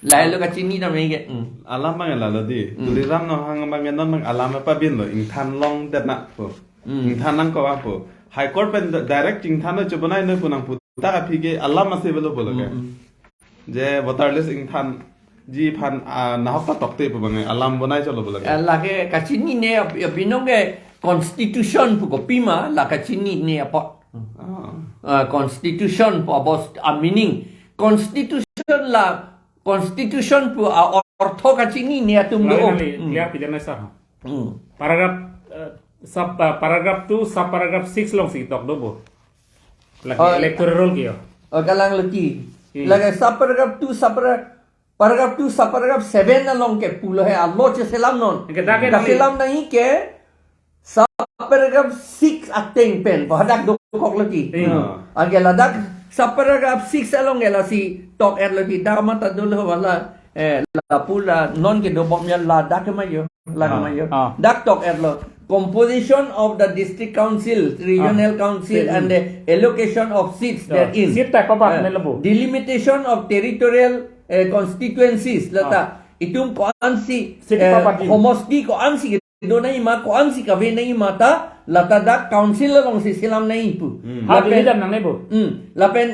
Lahelo kachini ta mege. Hmm. Alam abang lalo di. Hmm. Tuliram Ronghang abang non abang alam apa bin lo. Ingthan longdet na pu. Hmm. Ingthan nangkok pu. High Court pen di-, direct ingthan lo chobonai noi pu nangputa aphi ke alam masi avelo pulo ke. Hmm, hmm. Je voter list ingthanji aphan, ah, nahok ta tokte pu abang alam bonai cholo pulo ke. Eh, lake kachinine ap-, binong ke constitution pu kopima la kachinine apot. Ah. Ah, constitution pu abos, ah, meaning constitution la, constitution pu a-ortho kachinine atum do. Lale, lale, hmm, clear pidana sir. Hmm. Paragraph, eh, sub, eh, paragraph two, subparagraph six along si tok do bo. Lake, oh, electoral roll ke yo. Oh, kalang lagi. Hmm. Lake subparagraph two, subpara-, paragraph two, subparagraph seven along ke pulo he a-law cheselamnon. Ke dak ke, hmm, kaselam nangji ke subparagraph six ateng pen pu hadak dokok lagi. Hmm. Hmm. Anke ladak subparagraph six along ke lasi tok-et lo ti dak mata dolo wala, eh, lapu la non kedo bom ya ladak ke ma yo. Lang, ah, ma yo. Ah. Dak tok-et lo. Composition of the district council, regional, ah, council, hmm, and the allocation of seats, ah, therein. Seat ta papat, eh, ne lapu. Delimitation of territorial, eh, constituencies, lata. Ah. Itum ko-ansi, seat, eh, papat di. Homosti ko-ansi kedo nangji ma, ko-ansi kave nangji ma ta, lata dak council along si selam nangji pu. Hmm. Ha, lapen, division nangne bo. Hmm. Lapen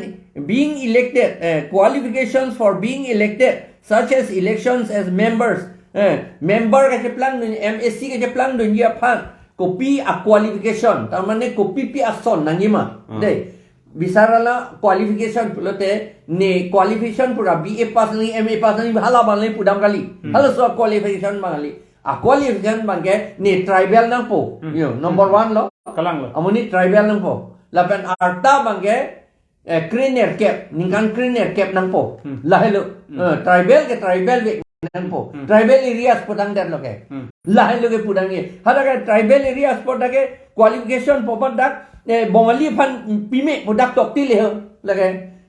being elected, eh, qualifications for being elected, such as elections as members, eh, member kacheplangdun, M A C kacheplangdunji aphan, kopi a-qualification, ta mane kopi pi ason nangji ma. Hmm. Dei, bisar la qualification pulote, ne qualification pura B A pass nangji, M A pass nangji, hala abang le pudam kali. Hmm. Halaso qualification abang kali. A-qualification abang ke ne tribal nangpo. Hmm. Yo, number, hmm, one lo. Kalang lo. Amonit tribal nangpo. Lapen arta abang ke eh, krenerkep, ningkan krenerkep nangpo. Hmm. Lahelo. Hmm. Eh, tribal ke tribal vek nangpo. Hmm. Tribal areas putangdet lo ke. Hmm. Lahelo ke putangji. Hadak ke tribal areas pu dak ke qualification pu dak eh, Bongali aphan pime pu dak tokte le ho lake.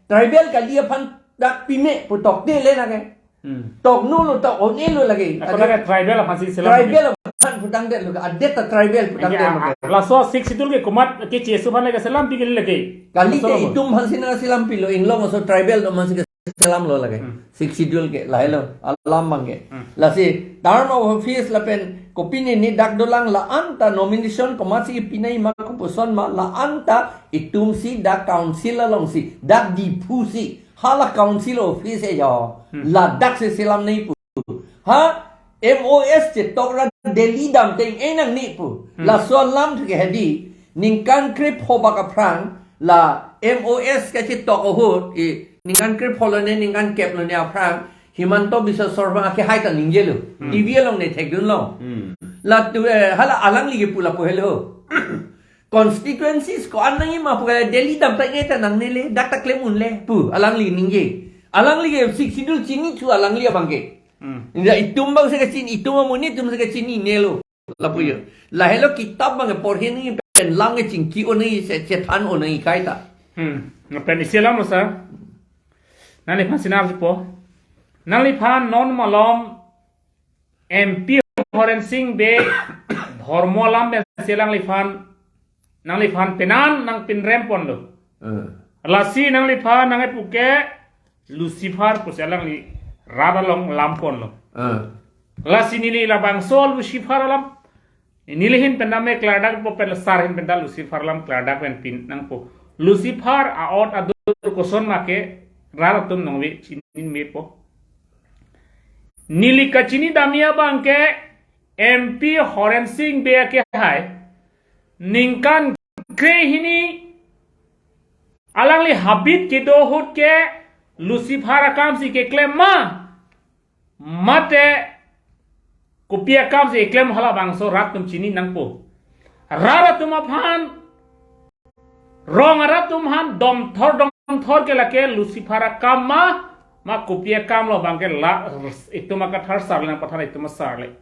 Tribal kali aphan dak pime pu tokte le lake. Hmm. Toknelo, tok-un-elo lake. Ako lake tribal aphan si selam. Tribal aphan putangdetlo ke. Adet ta tribal putangdetlo ke. Laso Sixth Schedule ke komat ke chesu aphan lake selam pikir lake. Kali ke itum aphan si nangselam pilo, inglong aso tribal atum aphan si selamlo lake. Hmm. Sixth Schedule ke lahelo alam abang ke. Hmm. Lasi term of office lapen kopine ne dak dolang, la-an ta nomination komatsi pinai ma kopuson ma, la-an ta itum si dak council alongsi, dak Diphu si, hala council office e jo. Hmm. Ladak si selam nangji pu. Ha, M O S chetok ra Delhi damtang e nangne pu. Hmm. Laso alam thu ke hedi, ningkan krepho bak aphrang, la M O S kachetok ahut, i, ningkan krepho lone, ningkan kep lone aphrang, Himanta Biswa Sarma akehai ta ningjelo. Hmm. T V along ne thekdunlo. Hmm. La tu, eh, hala alangli ke pu lapu helo. Constituencies ko-an nangji ma pu ke Delhi damtang e ta nangne le, dak ta klem unle, pu alangli ningje. Alangli ke Sixth Schedule chini thu alangli abang ke. Hmm. Inda itum abang si kachini, itum amonit atum si kachini nelo. Lapu jo. Lahelo kitab abang porhi nangji pen lang ke chingki-un nangji, se chethan-un nangji kaita. Hmm. Lapen isi alam lo sir. Nangliphan si nangjipo. Nangliphan non malom M P Horen Sing Bey dhormo alam pensi alangliphan, nangliphan penan nangpinrem ponlo. Eh. Lasi nangliphan nangkepu ke Lucifer pusi alangli rat along lam ponlo. Eh. Lasi neli labangso Lucifer alam, neli ahin pen tame klardakpo pen sar ahin pen ta Lucifer alam klardak pen pin nangpo. Lucifer a-ot adur koson ma ke rat atum nangve chini mepo. Neli kachini damji abang ke M P Horen Sing Bey akehai ningkan krehini alangli habit kedo ahut ke Lucifer akam si keklem ma, mate kopi akam si keklem, halabangso rat atum chini nangpo. Rat atum aphan, rong arat atum aphan domthor domthor ke lake Lucifer akam ma, ma kopi akam lo abang ke la, itum akathar sarle nangpathan itum asarle.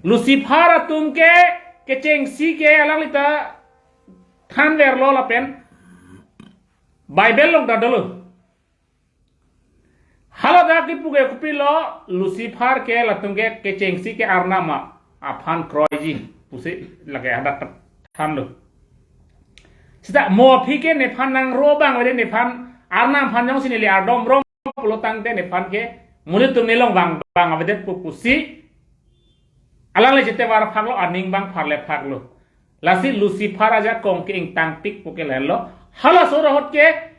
Lucifer atum ke kechengsi ke alangli ta thanverlo lapen Bible along ta dolo. Hala dak kipu ke kopilo, Lucifer ke latum ke kechengsi ke Arnam aphan kroiji pusi lake hadak thanlo. Seta mo aphi ke nephan nangro abang avedet, nephan Arnam aphan jongsi neli ardom rong pulo tangte nephan ke monit atum nelong vang vang avedetpo pusi alangli chete var phaklo, aning abang pharle phaklo. Lasi Lucifer ajakong ke ingtangpikpo ke lelo. Halaso ahut ke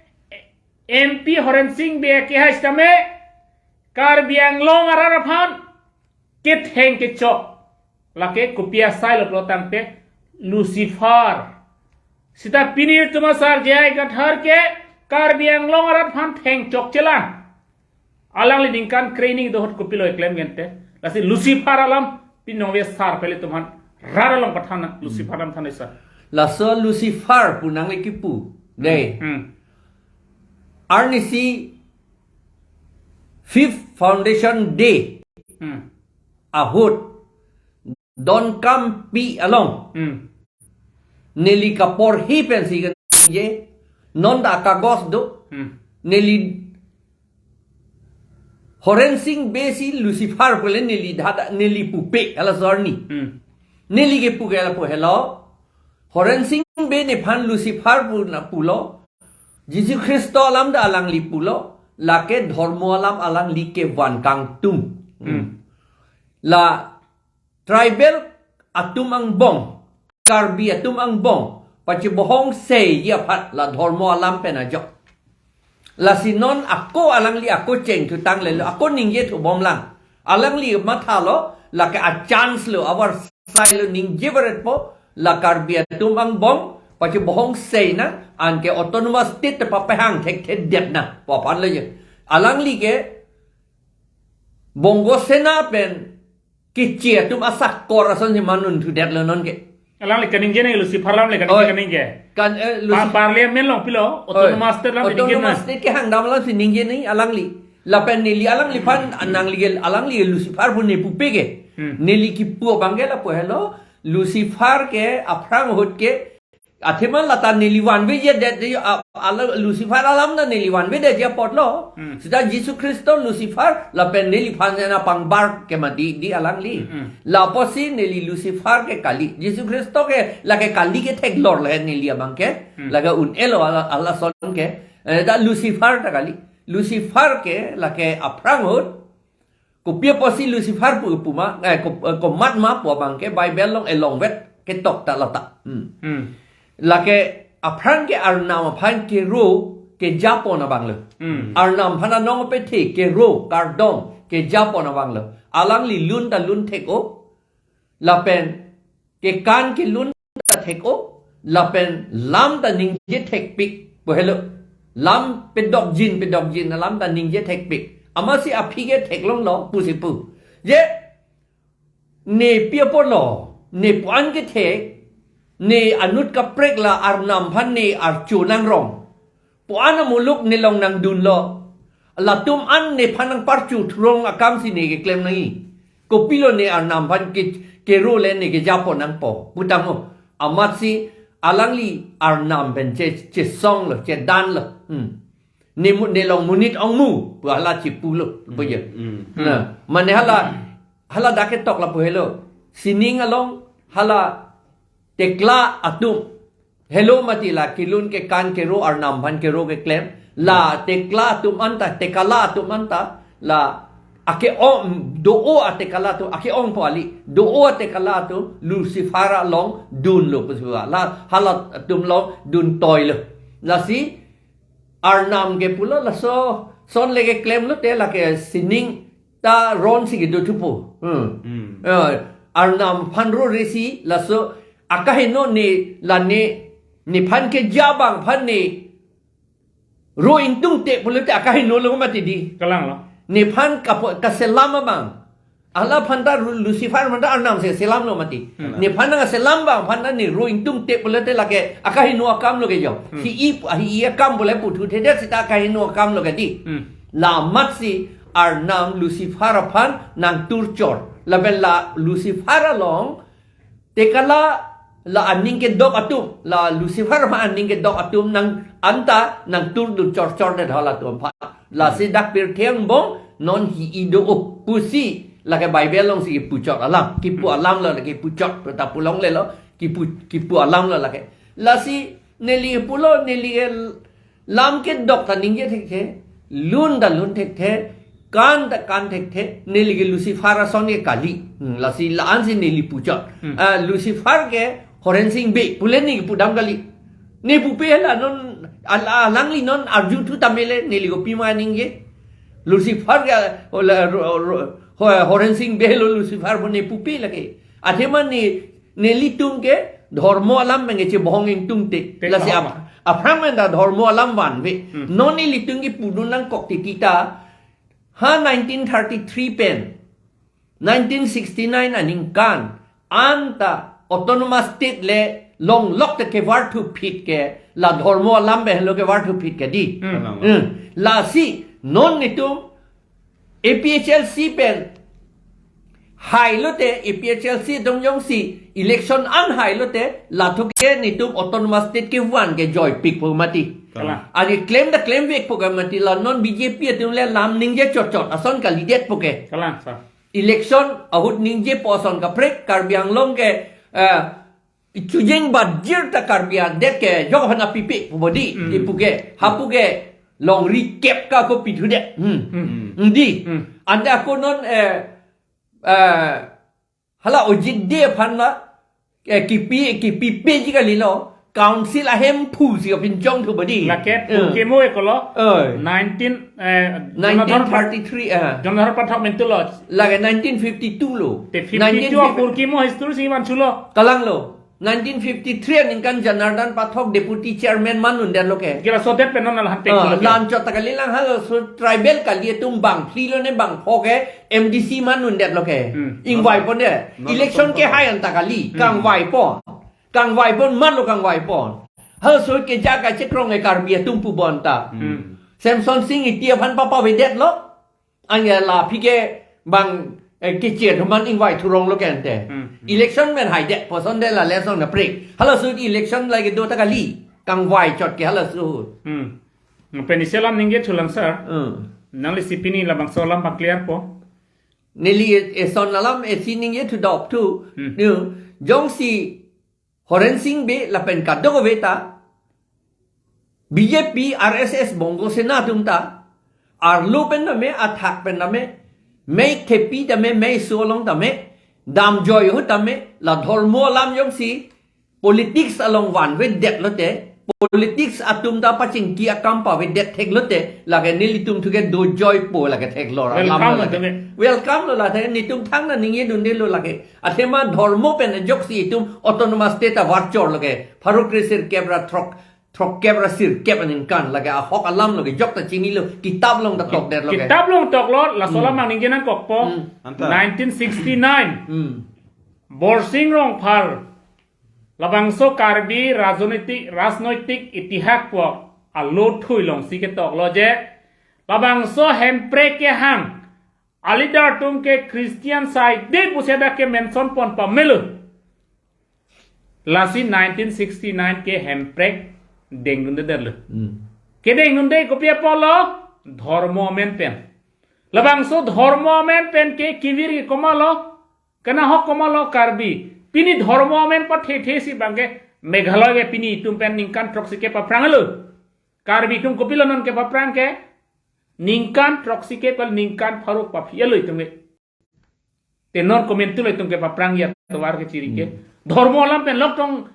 M P Horen Sing Bey akehai sitame Karbi Anglong arat aphan ketheng kechok. Lake kopi asai lo pulo tangte Lucifer. Seta pini itum asar J I Kathar ke Karbi Anglong arat aphan thengchok chelang. Alangli ningkan krehini do ahut kopilo keklem gente. Lasi Lucifer alam pini nangve sar pele itum aphan rat along pathan nang, Lucifer alam than sir. Laso Lucifer pu nangli kipu. Dei. Hmm. Arnisi fifth foundation day. Hmm. Ahut Donkam P along. Hmm. Neli kaporhi pensi kaningje, non ta kagos do. Hmm. Neli Horen Sing Bey si Lucifer pule neli dhada, neli pupe halaso arni. Hmm. Neli kepu ke lapu helo. Horen Sing Bey nephan Lucifer pu na pulo. Jisu Khristo alam ta alangli pulo. Lake dhormo alam alangli kevan kangtung. Hmm. La tribal atum angbong, Karbi atum angbong pachebohong seiji aphan la dhormo alam pen ajok. Lasi non ako alangli ako chengthu tang lelo, ako ningje thubom lang. Alangli mathalo, lake a-chance lo, avarsai lo, ningje varetpo, la Karbi atum angbong pachebohong sei nang, anke autonomous state papahang thekthedet nang pu aphan lo je. Alangli ke Bongo Sena pen keche atum asakor ason si manun thudetlo non ke. Alangli kaningje nang Lucifer alam le kaningje, oi, kaningje. Kan, eh, Luci- Pa-, parliament along pilo, oi, autonomous state alam kaningje nang. Autonomous state kehang dam alam si ningje nang alangli. Lapen neli alangliphan nangli ke, alangli Lucifer pu ne pupe ke. Hmm. Neli kipu abang ke lapu helo, Lucifer ke aphrang ahut ke Athema lata neli vanveje det di, a-, ala Lucifer alam na neli vanveje apotlo. Hmm. Seta Jisu Khristo Lucifer lapen neliphan ena pangbar ke mati di alangli. Hmm. Lapusi neli Lucifer ke kali. Jisu Khristo ke lake kali ke theklor le neli abang ke. Hmm. Lake un-elo ala, ala ason ke. Eh, ta Lucifer ta kali. Lucifer ke lake aphrang ahut. Kopi apotsi Lucifer pu puma, eh, ko, eh, komat ma pu abang ke Bible along elongvet ketok ta lata. Hmm. Hmm. Lake aphrang ke Arnam aphan kero kejapon abang lo. Hmm. Arnam aphan anong apethe kero kardom kejapon abang lo. Alangli lun ta lun thek-o. Lapen kekan kelun ta thek-o, lapen lam ta ningje thekpik pu helo. Lam pedokjin, pedokjin, lam ta ningje thekpik. Amatsi aphi ke theklonglo pusi pu. Je, ne pi apotlo, ne pu-an ke thek, ne anut kaprek la Arnam aphan ne archo nangrong. Pu-an amuluk ne long nangdunlo. Latum an nephan nangparchu thurong akamsi ne keklem nangji. Kopilo ne Arnam aphan ke, kero le ne kejapon nangpo. Putangho. Amatsi alangli Arnam pen che, chesonglo, chedanlo. Hmm. Ne mu, ne long monit ongmu. Pu hala chipulo. Pu je. Hmm. Na, mane hala, hala dak ketok lapu helo. Sining along hala tekla atum. Helo mati la kelun kekan kero Arnam aphan kero keklem. La tekla atum anta, tekala atum anta. La ake-ong, do-o atekala atum, ake-ong po kali. Do-o atekala atum, Lucifer along dunlo pusi pu. La hala atum along dun toilo. Lasi Arnam ke pulo laso, son le keklem lote lake sining ta ronsi kedo thupo. Hmm. Hmm. Eh, Arnam aphan roresi laso akaheno ne la ne, nephan keja abang aphan ne ro ingtungte pulote akaheno lo mati di. Kalanglo. Nephan kapo, kaselam abang. Alaphan ta Ru-, Lucifer aphan ta Arnam si selamlo mati. Hmm. Nephan nangselam abang aphan ta ne ro ingtungte pulote lake akaheno akam lo ke jo. Hmm. Hi-i, hi-i akam pule puthuthedet seta akaheno akam lo ke di. Hmm. La amatsi Arnam Lucifer aphan nangturchor. Lapen la Lucifer along tekala la aning kedok atum, la Lucifer aphan aning kedok atum nang anta nangturdun chorchordet halatum aphan. Lasi dak pirthe angbong non hi-i do-o pusi lake Bible alongsi kipuchot alam, kipu alam lo lake puchot, ta pu longlelo, kipu, kipu alam lo lake. Lasi neli pulo, neli ke lam kedok ta ningje thekthe, lun ta lun thekthe, kan ta kan thekthe, neli ke Lucifer ason ke kali. Hmm, lasi la-ansi neli puchot. Hmm. Ah, Lucifer ke Horensing Bey pule ne kepudam kali. Ne pupe la non, al-, alangli non arjuthu tame le, neli kopima ningje. Lucifer ke, ola, ro, ro, Ho-, Horensing Bey lo Lucifer pu ne pupe lake. Athema ne, nelitum ke dhormo alam pen kechebohong ingtungte. Te lasi kahama. Ap-, aphrang pen ta dhormo alam vanve. Hmm. Non nelitum kepudun nangkok titi ta, ha nineteen thirty-three pen nineteen sixty-nine aningkan anta autonomous state le longlok te kevarthuphit ke la dhormo alam pen lo kevarthuphit ke di. Hmm. Hmm. Lasi non netum A P H L C pen hailote, A P H L C atum jongsi election an hailote, lathu ke netum autonomous state kevan kejoipikpo mati. Kalang. Ari claim ta claim vekpo ke mati, la non B J P atum le lam ningje chotchot ason kalidetpo ke. Kalang, sir. Election ahut ningjepo ason kaprek, Karbi Anglong ke, eh, chujeng bajir ta Karbi adet ke jok hana pipi pu bodi, hmm, di pu ke, hapu ke longri kep ka ko pithudet. Hmm. Hmm. Di. Hmm. Ante ako non, eh, eh, hala Ojit Dey aphan la, eh, kipi, kipipeji kalilo, council ahemphu si kapinchongthu bodi. Lake, eh, purkimo ekolo, eh, nineteen, eh, nineteen thirty-three, eh. Jonadhor Pathak mentulo. Lake nineteen fifty-two lo. Te fifty-two nineteen fifty, purkimo history si manchulo. Kalanglo. Nineteen fifty-three aningkan Janardan Pathak deputy chairman man undetlo ke. Kila sodet pen non alhan pek, ah, lo ke. Lanchot ta kalilang halaso tribal kali atum bangphli lo ne bangpho ke M D C man undetlo ke. Hmm. Ingvaipon de. Non election ke hai anta kali. Hmm. Kangvaipon. Kangvaipon, man lo kangvaipon. Halaso keja kachekrong e Karbi atum pu bonta. Hmm. Semson Sing Ingti aphan papavedetlo. Anya la aphi ke bang Eh, kechir thuman ingvai thurong lo kente. Hmm. Election men hai de, poson de la lesson na prik. Halaso election lagi do ta kali. Kangvai chot ke halaso. Hmm. Pen isi alam ningje thulang sir. Hmm. Nangli si pini labangso alam pa clear po. Neli e-, eson alam isi ningje thu dop thu. Hmm. Nu, jongsi Horen Sing Bey lapen kadokave ta, B J P, R S S, Bongo Sena atum ta, arlo pen tame, athak pen tame, mei thepi tame, mei so along tame, damjoi ahut tame, la dhormo alam jongsi, politics along vanvedet lote, politics atum ta pachingki akam pavedet thek lote, lake nelitum thu ke dojoipo lake theklor alam. Welcome lo lo lake. Tame. Welcome lo lake, netum thang na ningje dunde lo lake. Athema dhormo pen ajoksi itum autonomous state avarchor lo ke. Pharo kre sirkep ra throk, throkkep ra sirkep aningkan lake ahok alam lo ke jok ta chinilo, kitab along ta tokdet lo ke. Kitab along toklo, laso alam Hmm. nang ningje nangkokpo. Hmm. Anta. Nineteen sixty-nine. Hmm. Borsing Rongphar. Labangso Karbi rajnitik, rajnoitik itihas po alo thui alongsi ketoklo je. Labangso hemprek kehang a-leader atum ke Christian sai de pusi dak ke mention pon pamelo. Lasi nineteen sixty-nine ke hemprek dengdunde derlo. Hmm. Kedengdunde kopi apotlo? Dhormo amen pen. Labangso dhormo amen pen ke kevir ke komatlo? Kanahok komatlo Karbi? Pini dhormo amen pathethe si bangke Meghalaya ke pini itum pen ningkan throksi kep aphrang lo. Karbi atum kopilo non kep aphrang ke? Ningkan throksi kep kal ningkan pharo paphi lo itum ke. Te non komantu lo itum kep aphrang ya tovar kechiri ke. Hmm. Dhormo alam pen lok tong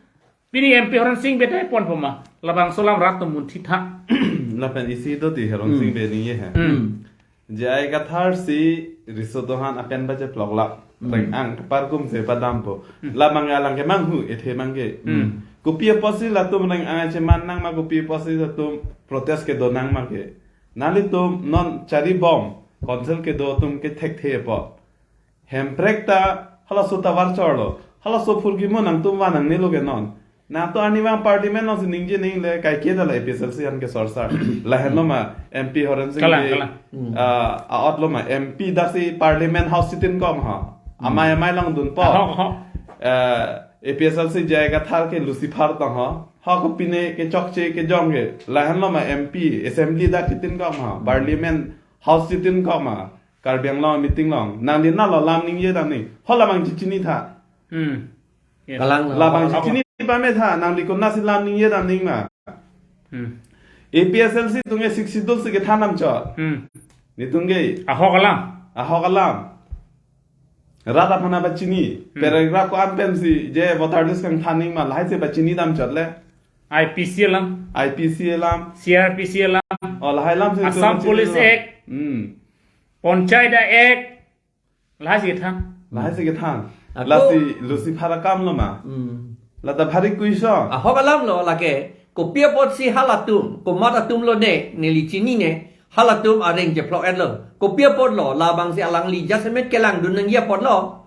pini M P Horen Sing Bey ta pon poma. Labangso alam rat atum munthi tha. Lapen isi do ti Horen Hmm. Sing Bey ningje he. Hmm. J I Kathar si riso dohan apen bache plok lap. Hmm. Reng-ang kepar kum se padampo. Hmm. Labang alang ke manghu ethe mangke. Hmm. Kopi apotsi latum reng-ang ache man nang ma, kopi apotsi latum protest kedo nang ma ke. Nanglitum non chari bom, council kedo atum ke thekthe apot. Hemprek ta halaso ta varchor lo. Halaso phurkimo nangtum van nangne lo ke non. Nangtum arnivang parliament alongsi ningje ningle kaike ta la A P H L C an ke sorsar. Lahenlo ma M P Horen Sing Kalang, Bey, kalang. Hmm. Ah, a-ot lo ma M P daksi parliament house chitin kok ma ho. Hmm. Amei amei along dunpo. Ahok, ahok. Eh, A P H L C J I Kathar ke Lucifer tong ho. Ho kopine kechokche kejong ke. Lahenlo ma M P assembly dak chitin kok ma ho. Hmm. Parliament house chitin kok ma. Karbi Anglong meeting along. Nangli na lo lam ningje dam ning. Ho labang chechinitha. Hmm. Yes. Kalang. Labang Ahok. Chechini pametha. Nangli konatsi lam ningje dam ning ma. Hmm. A P H L C atum ke Sixth Schedule si kethan damchot. Hmm. Netum ke. Ahok alam. Ahok alam. Rat aphan pachini. Hmm. Paragraph ko-an pensi je voter list kangthan ning ma lahai si pachini damchot le. I P C alam. I P C alam. C R P C alam. Oh, lahai alam si Assam pachini Police alam. Act. Hmm. Panchayat Act. Lahai si kethan. Lahai si kethan. Ako. Lasi Lucifer akam lo ma. Hmm. Lata bhari kuiso. Ahok alam lo lake. Kopi apotsi halatum, komat atum lo ne, neli chinine, halatum areng chephlok-etlo. Kopi apotlo, labangsi alangli jasemet kelangdun nangji apotlo.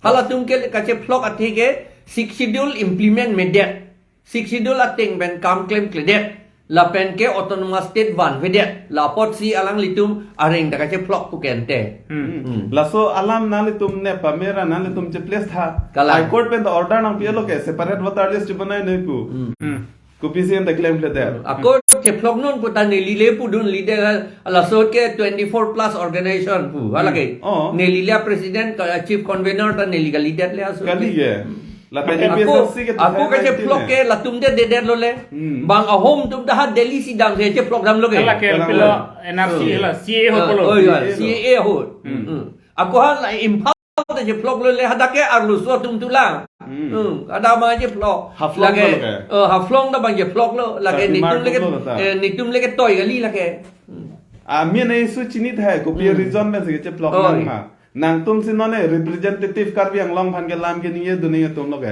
Halatum ke kachephlok athe ke Sixth Schedule implement medet. Sixth Schedule ateng pen kam klemkledet. Lapen ke autonomous state vanvedet. La apotsi alanglitum areng ta kachephlok pu kente. Hmm. Hmm. Laso alam nanglitum ne pamera nanglitum cheples tha. Kalang. High Court pen ta order nangpi-etlo ke separate voter list chibonai noi pu. Hmm. Hmm. Kopisi anta klemkledet. Ako chephlok non pu ta neli le pudun leader laso ke twenty-four plus organization pu. Hala ke. Hmm. Oh. Neli le president ka chief convener ta neli ka leader le aso. Kali ke. Hmm. Lapen Ako, A P H L C ke ako tu kachephlok ke latum de dedet lo le. Hmm. Bang ahom atum ta ha Delhi si damsi chephlok damlo ke. Hala ke Kalang. Pilo N R C Hmm. la C A A ho Ah, polo. Oh, ya, C A A ho. Hmm. Hmm. Ako ha la Imphal ta chephlok lo le hadak ke arloso atum tu la. Hmm. Hmm. Ada ma chephlok. Haflong Lake, lo ke. Oh, Haflong ta bang chephlok lo. Lake Tapi netum Mark leke, lo ta. Eh, netum leke toi kali lake. Hmm. Amin ai su chinitha kopi Hmm. reason pensi chephlok Oh, nang iya. ma. Nangtum si non e representative Karbi Anglong aphan ke lam ke ningje dun ningje atum lo ke.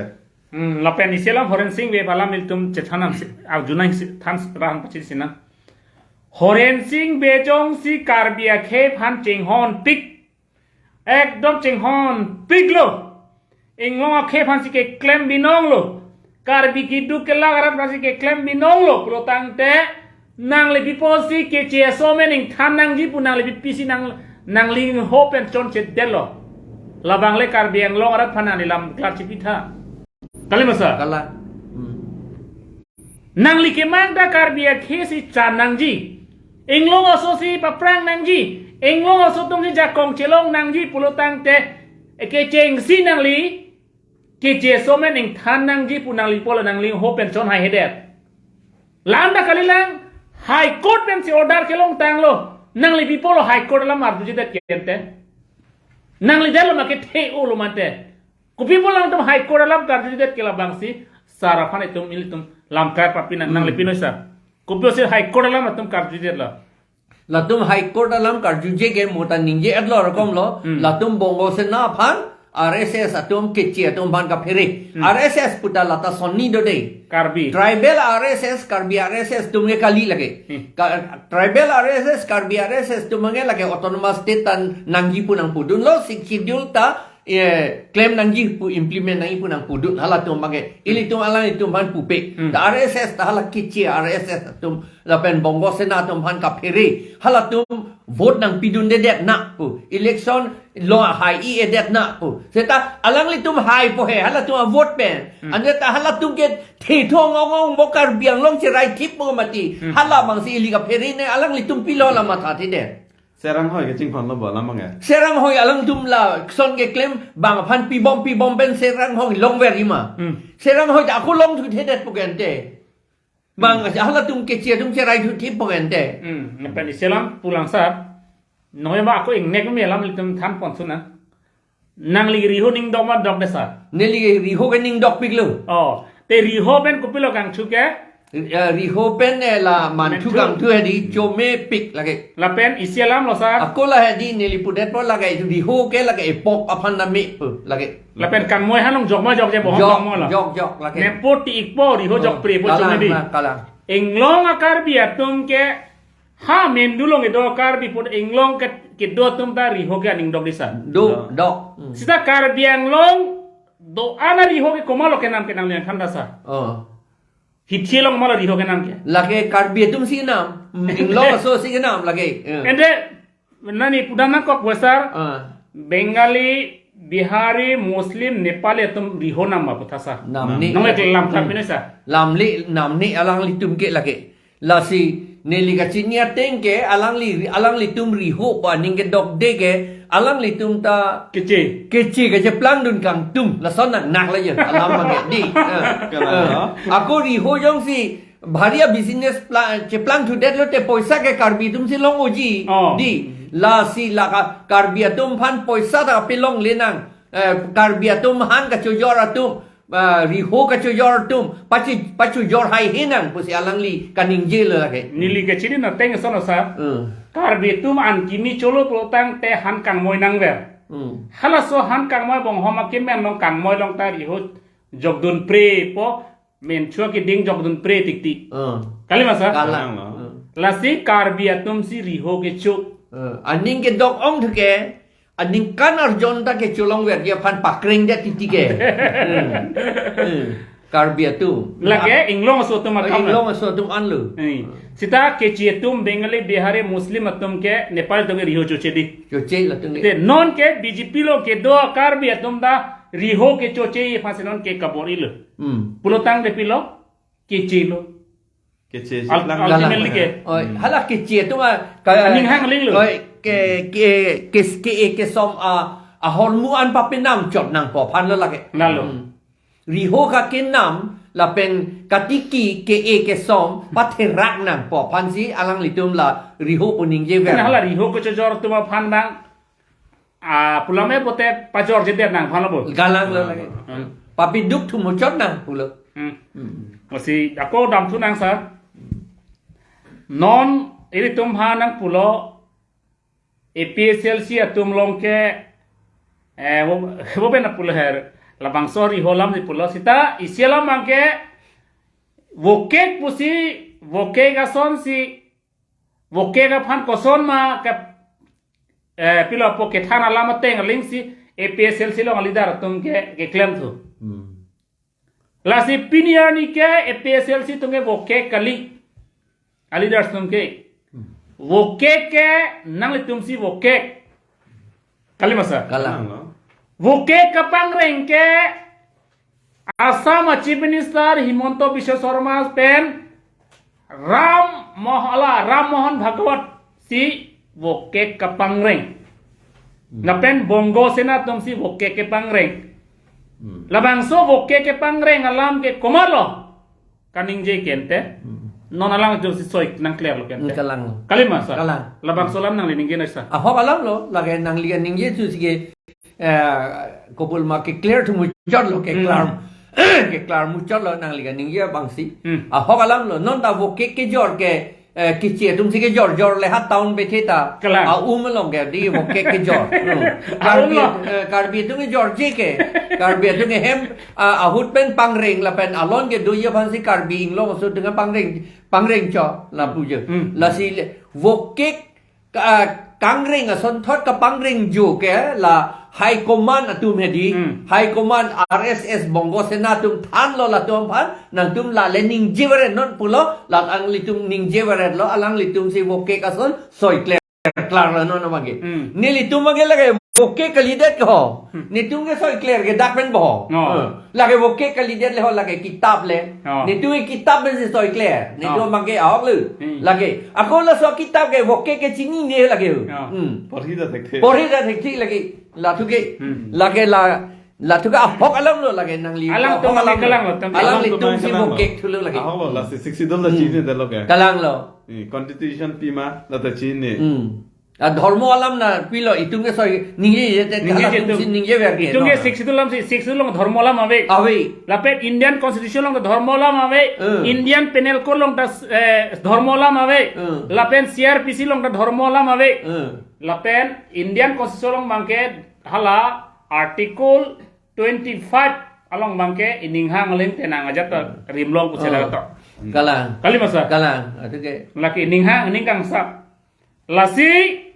Hmm, lapen isi alam Horen Sing Bey alam ilitum chethan nang si, arjunang si, than rahan pachini sinang. Horen Sing Bey jongsi Karbi akhei aphan chinghonpik. Ekdom chinghonpiklo. Inglong akhei aphansi keklem binonglo. Karbi keduk kelak arat aphansi keklem binonglo. Pulo tangte nangli pi apotsi keche aso amen ingthan nangji pu nangli pi apotsi nang, nangli ho pen chonchedetlo. Labang le Karbi Anglong arat aphan nangli lam klar chipitha. Kali ma sir? Kala. Hmm. Nangli kemang ta Karbi akhei si chan nangji. Inglong aso si paprang nangji. Inglong aso atum si jakong chelong nangji pulo tangte, kechengsi nangli keche aso men ingthan nangji pu nangli pulo, nangli ho pen chonhaihedet. Lam ta kalilang, High Court pensi order kelongtanglo. Nangli pi pulo High Court alam arjujedet ke ante? Nangli detlo ma kethe-olo ma ante? Kopi pulo nangtum High Court alam karjujedet ke labangsi sir aphan itum ilitum lam kar papi nang, Hmm. nangli pinoi sir. Kopi si High Court alam atum karjujedetlo? Latum High Court alam karjuje ke mo ta ningje-etlo rokomlo. Hmm. Latum Bongo Sena aphan, R S S atum, keche atum aphan kaphere. Hmm. R S S puta lata sonni do de. Karbi. Tribal R S S, Karbi R S S atum ke kali lake. Hmm. Ka-, tribal R S S, Karbi R S S atum ke lake autonomous state ta nangji pu nangpudunlo, Sixth Schedule ta, eh, klem nangji pu, implement nangji pu nangpudun halatum abang ke. Ilitum alanglitum aphan pupe. Hmm. Ta R S S ta hala keche R S S atum lapen Bongo Sena atum aphan kaphere. Halatum vote nangpidundedet na pu. Election lo hai-i-edet na pu. Seta alanglitum haipo he, halatum avote pen. Hmm. Ante ta halatum kethe thong ong ong mo Karbi Anglong cherai thip mo mati. Hmm. Halabangsi ili kaphere ne alanglitum pilo la mathathedet. Sir Ringhoi kachingthon lo bo alam abang ke? Sir Ringhoi alangtum lason keklem bang aphan pibom pibom pen Sir Ringhoi longver-i ma. Hmm. Sir Ringhoi ta ako longthuthedet pu ke ante. Bang, hmm, halatum keche atum cherai thuthip pu ke ante. Hmm, lapen isi alam pulang sir. Noi ma ako ingnek me alam ilitum than pon suna. Nangli Riho ning dok ma dokde sir? Neli Riho ke ning dokpiklo. Oh, te Riho pen kopilo kangthu ke? Eh, Riho pen, eh, la manthu, manthu, kangthu hedi chomepik lake. Lapen isi alam lo sir? Ako la hedi neli pudetpo lake Riho ke lake epok aphan name pu lake. Lapen kangmoi hanong jok ma jokje bohong jok, kangmoi lo. Jok, jok lake. Nepo ti-ikpo Riho, oh, jokprepo kalang, chomedi. Kalang. Inglong a-Karbi atum ke ha Mendu along kedo Karbi pon inglong ke, kedo atum ta Riho ke aning dok dei sir? Do, dok. Hmm. Sita Karbi Anglong do-an a-Riho ke komatlo kenam ke nanglian than ta sir? Oh. Hithi along komatlo Riho kenam ke? Lake Karbi atum si kenam. Hmm, inglong aso si kenam lake. Eh. Ante nani pudan nangkok bo sir. Ah. Bengali, Bihari, Muslim, Nepali atum Riho nam ma putha sir? Namne. Nongle lam than, hmm, pine sir? Lamle, namne alanglitum ke lake. Lasi neli kachini ateng ke alangli, alanglitum Riho pu aning kedokde ke alanglitum ta keche, keche, keche plangdun kangtung. Lason nak nak la ya alam abang ke dei. Eh. Kalang, eh, no? Ako Riho jongsi bhari a-business pla-, cheplang thudetlo te poisa ke Karbi atum si long-oji. Oh. Dei, lasi la Ka-, Karbi atum aphan poisa ta pelongle nang. Eh, Karbi atum han kachojor atum, ah, Riho kachojor atum, pachi, pachojor haihe nang pusi alangli kaningjelo lake. Neli kachini ateng ason lo sir. Hmm. Karbi atum an kimi cholo pulo tangte han kangmoi nangver. Hmm. Halaso han kangmoi bonghom akemen along kangmoi along ta Riho jokdunprepo, menthu akeding jokdunpre tikti. Hmm. Kali ma sir? Kalang. Kalang lo. Hmm. Lasi Karbi atum si Riho kecho. Hmm. Aning kedok ongthu ke, aningkan arjon ta kecho longverji aphan pakrengdet titi ke. Hmm. Hmm. Karbi atum. Lake inglong aso atum akam. Inglong aso atum anlo. Eh. Sita keche atum Bengali, Bihari, Muslim atum ke, Nepali atum ke Riho choche dei. Choche latum ke. Te non ke B J P along kedo Karbi atum ta Riho kechoche aphansi non ke kabor-ilo. Hmm. Pulo tangte pilo, kechelo. Keche al-, cheplang ultimately lang ke. Oi, hmm, hala keche atum a, ka-, aning hang linglo. Oi, ke, ke, ke, ke, kesom a, ahormu an papenam chot nangpo aphan lo lake. Lalo. Hmm. Riho kakenam lapen katiki ke-e kesom patherak nangpo aphansi alanglitum la Riho pu ningjever. Hala Riho kachojor atum aphan nang, ah, pulo me pote pajorjedet nang aphan lo bo. Kalang lo lake. Hmm. Papi duk thu muchot nang pulo. Hmm. Hmm. Lasi ako damthu nang sir. Non ilitum aphan nangpulo A P H L C atum along ke, eh, bo, bo pen pulo her. Labangso Riho alam si pulo. Sita isi alam abang ke vokek pusi, vokek asonsi, vokek aphan koson ma ke, eh, pilopo kethan alam ateng alingsi A P H L C along a-leader atum ke, keklem thu. Hmm. Lasi pini arni ke A P H L C atum ke vokek kali. A-leaders atum ke. Hmm. Vokek ke nanglitum si vokek. Kali ma sir? Kalang. Kalang lo. Vokek kepangreng ke Assam a Chief Minister Himanta Biswa Sarma pen Ram Moh-, ala Ram Mohan Bhagwat si vokek kepangreng. Hmm. Lapen Bongo Sena atum si vokek kepangreng. Hmm. Labangso vokek kepangreng alam ke komatlo kaningje ke ante. Hmm. Non alanglitum si soi nang clear lo ke ante. Hmm, kalang lo. Kalima sir. Kalang. Labangso alam nangli ningje nang sir. Ahok alam lo, lake nangli kaningje thu si ke, eh, kopulma ke clear thu muchot lo ke Hmm. clear. Ke clear muchot lo nangli kaningje abang si. Hmm. Ahok alam lo, non ta vokek kejor ke, eh, kichi atum si kejor jor le ha town bethe ta. Kalang. A um along ke di vokek kejor. Hmm. A um Karbi, lo. eh, Karbi atum kejorji ke. Karbi atum ke hem, ah, ahut pen pangreng lapen alon kedoji aphan si Karbi Anglong aso atum ke pangreng, pangreng cho lapu je. Hmm. Lasi le, vokek ka-, kangreng asonthot kepangreng jo ke la High Command atum hedi. Hmm. High Command R S S Bongo Sena atum thanlo latum aphan, nangtum la le ningje veret non pulo, la alanglitum ningje veret lo, alanglitum si vokek ason soi clear clear lo non abang ke. Hmm. Nelitum abang ke lake vokek kalidet ke ho. Hmm. Netum ke soi clear ke dak pen bo. Oh. Eh, lake vokek kalidet le ho, lake kitab le. Oh. Netum ke kitab pen si soi clear. Netum Oh. abang ke ahok lo. Hmm. Lake. Ako laso kitab ke vokek kechinine lake. Oh. Hmm. Porhi ta thekthe. Porhi ta thekthe lake. Lathu ke. Hmm. Lake la, lathu ke ahok alam lo lake nangli. Alang ahok tum alam lo. Kalang lo, tum. Alanglitum Alang tum si kalang lo. vokek thulo lake. Ahok lo, Hmm. lasi Sixth Schedule ta Hmm. chinine det lo ke. Kalang lo. Eh, constitution pima, la ta chini. Hmm. A dhormo alam na pilo, itum ke soi ningje je te Ningje kala je tum tum. si ningje ver ke Itum no. ke Sixth Schedule alam si, Sixth Schedule along dhormo alam ave. Ave. Lapen Indian Constitution along dhormo alam ave. Hmm. Indian Penal Code along ta, eh, dhormo alam ave. Hmm. Lapen C R P C along ta dhormo alam ave. Hmm. Lapen Indian Constitution along abang ke hala Article twenty-five along abang ke ining hang ling tenang aja to Hmm. rimlong pusi Hmm. la to. Kalang. Kalima sir. Kalang. Atu ke. Lake ining hang, ining kangsap. Lasi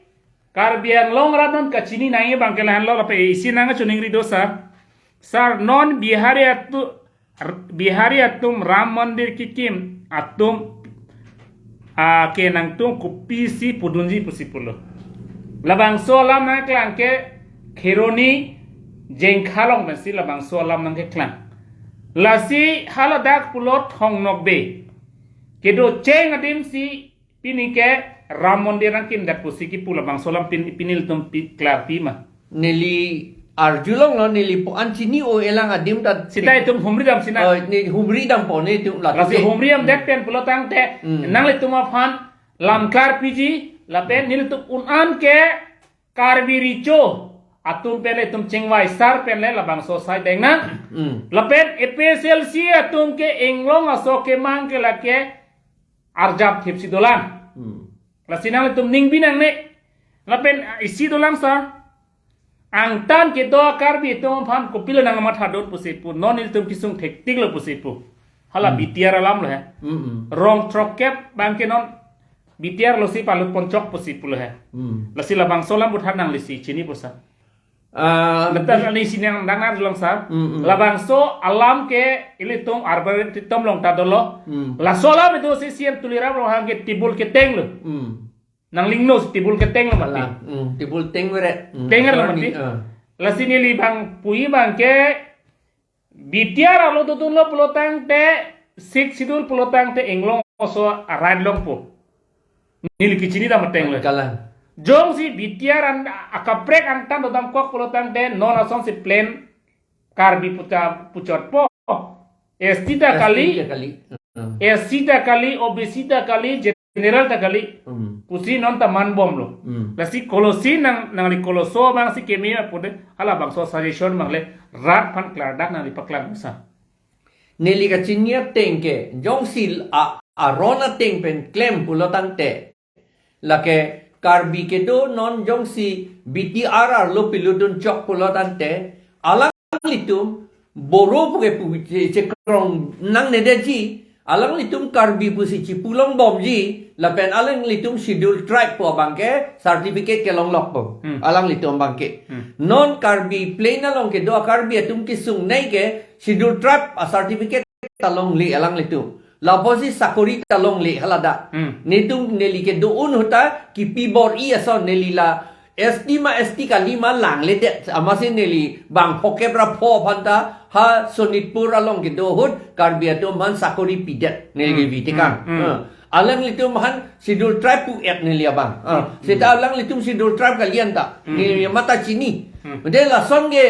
Karbi Anglong rat non kachini nangji abang ke lahenlo, lapen isi nang choningri do sir. Sir, non Bihari atu-, Bihari atum Ram Mandir kekim atum, ah, ke nangtum kopisi pudunji pusi pulo. Labangso alam nangklang ke Kheroni Jengkha along pensi labangso alam nangkeklang. Lasi haladak pulo Thong Nokbe. Kedo cheng adim si pini ke Ram Mandir nangkim det pusi kipu, labangso alam pin, pini ilitum pi, clear pima. Neli arjulonglo, neli po an chini-o elang adim ta. Sita itum humri dam sina. Oh, ne humri dampo netum la. Lasi humri damdet pen pulo tangte. Hmm. Nanglitum aphan lam clear piji, lapen nelitum un-an ke Karbi Recho atum pen le itum chingvai sar pen le labangso asai deng nang. Hmm. Lapen A P H L C atum ke Anglong aso kemang ke lake arjap thip si dolang. Hmm. Lasi nanglitum ning binong ne. Lapen isi dolang sir. Angtan kedo Karbi atum aphan kopilo nangmatha dun pusi pu. Non ilitum kesung thektik lo pusi pu. Hala Hmm. B T R alam lo he. Hmm, hmm. Rong throkkep abang ke non B T R lo si palut ponchok pusi pulo he. Hmm. Lasi labangso alam puthot nangli si chini pusa. Ah, Betul, ini isi nangdang nang dulong sir. Hmm, hmm. Labangso alam ke ilitum arboretum along ta dolo. Hmm. Laso alam itu si C M Tuliram Ronghang ke tibul keteng lo. Hmm. Nanglingno si tibul keteng lo mati. Alang, hmm, tibul teng veret. Hmm. Teng veret lo mati. Ah. Lasi neli abang puji abang ke B T R arlo dodunlo pulo tangte, Sixth Schedule pulo tangte Anglong aso a-right longpo. Neli kechini dam ateng le. Kalang. Jongsi B T R an akaprek angtan dodamkok pulo tangte non asonsi plain Karbi puta puchotpo. S T ta kali, S T ta kali. Hmm. S C ta kali, O B C ta kali, general ta kali. Hmm. Pusi non ta manbomlo. Hmm. Lasi kolosi nang, nangli koloso abang si keme apot de, halabangso suggestion abang le rat aphan klardak nangli paklang sa. Neli kachini ateng ke, jongsi a, aron ateng pen klem pulo tangte. Lake Karbi kedo non jongsi B T R arlo piludun chok pulo tangte, alanglitum Boro pu ke pu che, chekrong nangne detji, alanglitum Karbi pusi chipu longbomji, lapen alanglitum Schedule Tribe pu abang ke certificate kelonglokpo. Hmm. Alanglitum abang ke. Hmm. Non Karbi Plain along kedo a-Karbi atum kesung nei ke Schedule Tribe a-certificate ta longle alanglitum. Lapusi sakori ta longle haladak. Hmm. Netum neli kedo-un ahut ta kipi bor-i ason neli la S T ma S T kali ma langledet. Amatsi neli bang phokep ra pho aphan ta ha Sonitpur along kedo ahut Karbi atum aphan sakori pidet neli Hmm, kevitekang. Hmm, hmm. Ah, alanglitum aphan Scheduled Tribe pu-et neli abang. Ah, Hmm, seta hmm. alanglitum Scheduled Tribe kalian ta. Hmm. Neli mata chini. Hmm. De lason ke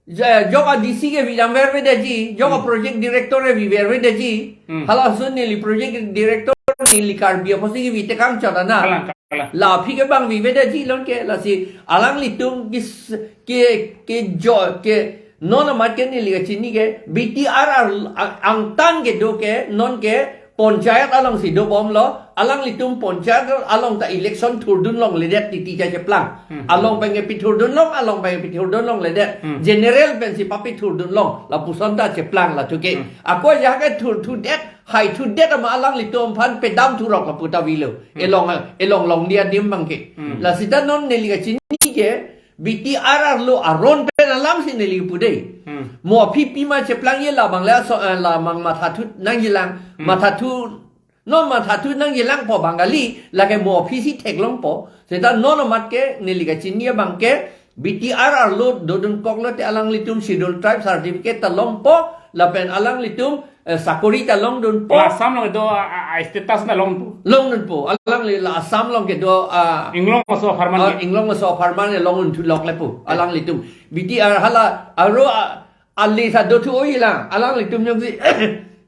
ja-, jok a D C ke vijam vervedetji, jok a Hmm. project director ke vivervedetji. Hmm. Halason neli project director neli Karbi apotsi kevitekang chot ana. Kalang, kalang. La aphi ke bang vivedetji lon ke, lasi alanglitum kis-, ke, ke jo, ke non amat ke neli kachini ke B T R R ang-, angtan kedo ke non ke panchayat alongsi dobomlo, alanglitum panchayat along ta election thurdun longledet titi cha cheplang. Hmm. Along pen ke pithurdun long, along pen ke pithurdun longledet. Hmm. General pensi papithurdun long, lapuson ta cheplang la thuke. Hmm. Ako ajahak ke thurthudet, haithudet ama alanglitum aphan pedam thurok lapu ta avelo. Hmm. Elong, elong longdi adim abang ke. Hmm. La seta non neli kachini ke, B T R R lo aron pen alamsi neli pude. Hmm. Mo aphi pima cheplangji la abang le aso, eh, la abang mathathu nangjilang, Hmm. mathathu, non mathathu nangjilangpo abang kali, lake mo aphisi theklongpo. Seta non amat ke neli kachini abang ke, B T R R lo dodunkoklo te alanglitum Scheduled Tribe certificate ta longpo, lapen alanglitum, eh, sakori ta longdunpo. La Assam along do, a, a, a, status na longpo. Longdunpo. Alangli la Assam along kedo, ah, Inglong aso apharman ah, ke. Inglong aso apharman ke longun thulok lepo. Alanglitum. B T R hala, aro, ah, ali sa dothu oi la. Alanglitum jongsi,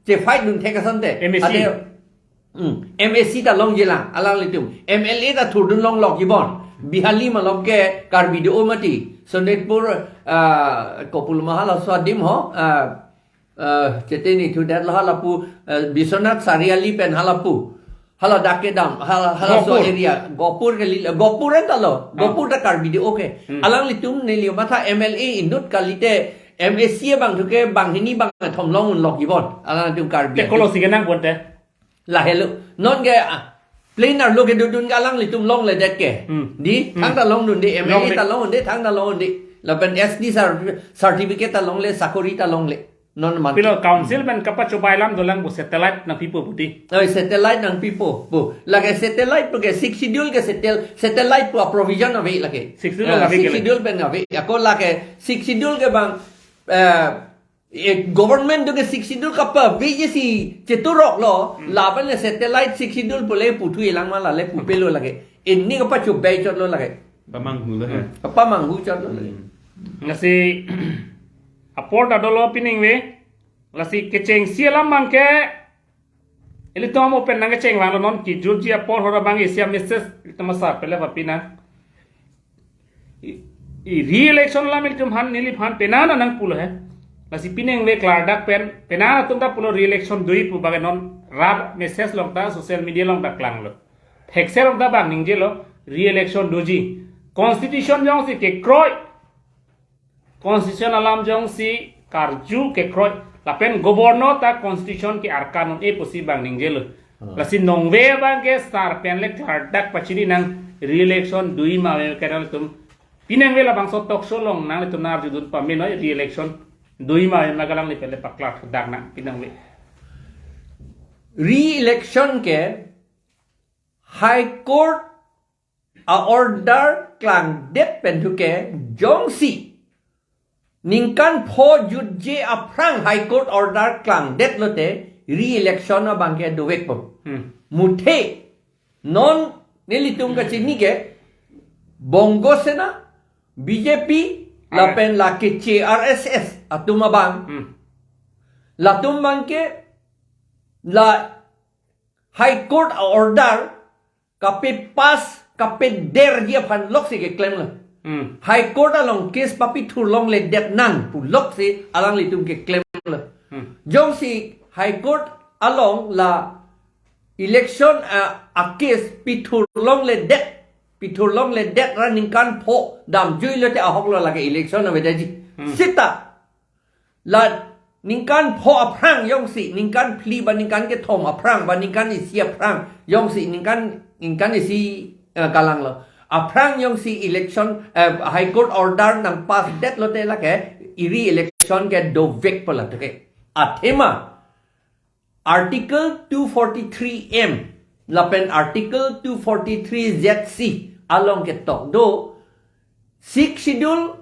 che fight dun thek asonte. M A C. Ade, hmm, M A C ta longjilang, alanglitum. M L A ta thurdun longlokji bon. Bihali malom ke Karbi do mati. Sonitpur, ah, kopul mahal aswadim ho, ah, eh, cheteni thu det lo halapu, eh, Biswanath Chariali pen halapu. Hala dak kedam, hala, halaso Gopur. Area. Gopur kali, Gopur anta lo. Ah. Gopur ta Karbi do ke. Hmm. Alanglitum neli matha M L A inut kalite M A C abang thuke banghini bangthom longunlokji bon. Alanglitum Karbi. Te kolo si kenangpo te. Lahelo. Non ke, ah, plain arlo kedodun ke alanglitum longledet ke. Hmm. Di, Hmm. thangta longdunde, M L A Longde. ta longdunde, thangta longdunde. Lapen S T cer-, certificate ta longle, sakori ta longle. Non man. Pilo council pen kapachobei alam dolang pu satellite nangpipo pu di. Oi, satellite nangpipo pu. Lake satellite pu ke Sixth Schedule ke satel-, satellite pu a-provision ave lake. Sixth Schedule Ah, ave Sixth ke le. Schedule pen ave. Ako lake Sixth Schedule ke bang, eh, eh, government do ke Sixth Schedule kapavejesi cheturoklo, Hmm. lapen le satellite Sixth Schedule pule puthu ilang ma la le pupelo lake. Ini kapachobei chotlo lake. Pamanghu lo he. Hmm. Kapamanghu chotlo lake. Hmm. Lasi apor ta dolo piningve. Lasi kechengsi alam abang ke, ilitum open nangkecheng vanglo non kijutji apor hora abang isi a-message ilitum asar pele papi nang. I, i re-election alam ilitum aphan neliphan penang nangpulo he. Lasi piningve klardak pen, penang atum ta pulo re-election doji pu abang ke non rat message along ta social media along ta klanglo. Thekser along ta bang ningjelo re-election doji. Constitution jongsi kekroi. Constitution alam jongsi karju kekroi. Lapen governor ta constitution ke arkan un-e pusi bang ningjelo. Ah. Lasi nongve abang ke sar pen le klardak pachini nang re-election doji ma ave ke nangtum. Piningve labangso talk show along nanglitum nang-arjudun pame noi re-election doji ma ave ma ke alangli pen le paklardak nang piningve. Re-election ke High Court a-order klangdet pen thuke jongsi ningkan pho jutje aphrang High Court order klangdet lote re-election abang ke dovekpo. Hmm. Muthe non nelitum kachini ke Bongo Sena, B J P, Are. lapen lake C R S S atum abang. Hmm. Latum abang ke la High Court order kapepass, kapederji aphan loksi keklemlo. Hmm. High Court along case papithur longledet nang pu loksi alanglitum keklemlo. Hmm. Jongsi High Court along la election, ah, a-case pithur longledet, pithur longledet ra ningkan pho damjui lote ahok lo lake election avedetji. Hmm. Seta la ningkan pho aphrang jongsi, ningkan phli ba ningkan kethom aphrang ba ningkan isi aphrang jongsi, ningkan, ningkan isi, eh, kalanglo. Aphrang jongsi election, eh, High Court order nangpassdet lote lake re-election ke dovekpo la thuke. Athema Article two forty-three M lapen Article two forty-three Z C along ketok do, Sixth Schedule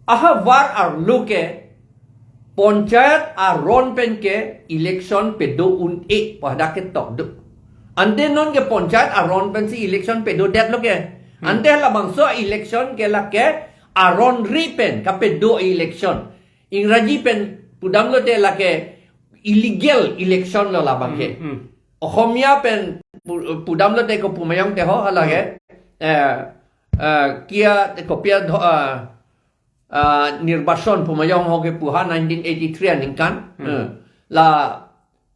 ahavar arlo ke panchayat aron pen ke election pedo un-e pu hadak ketok do. Ante non ke panchayat aron pensi election pedodetlo ke. Hmm. Ante labangso election ke lake aron ri pen kapedo election. Ingraji pen pudamlote lake illegal election lo labang ke. Hmm, hmm. Ohomia pen pu-, pudamlote ko pumayong te ho halake. Hmm. Eh, eh, kia te ko pia dho-, ah, ah, nirbachon pumayong ho ke puha nineteen eighty-three aningkan. Hmm. Eh, la,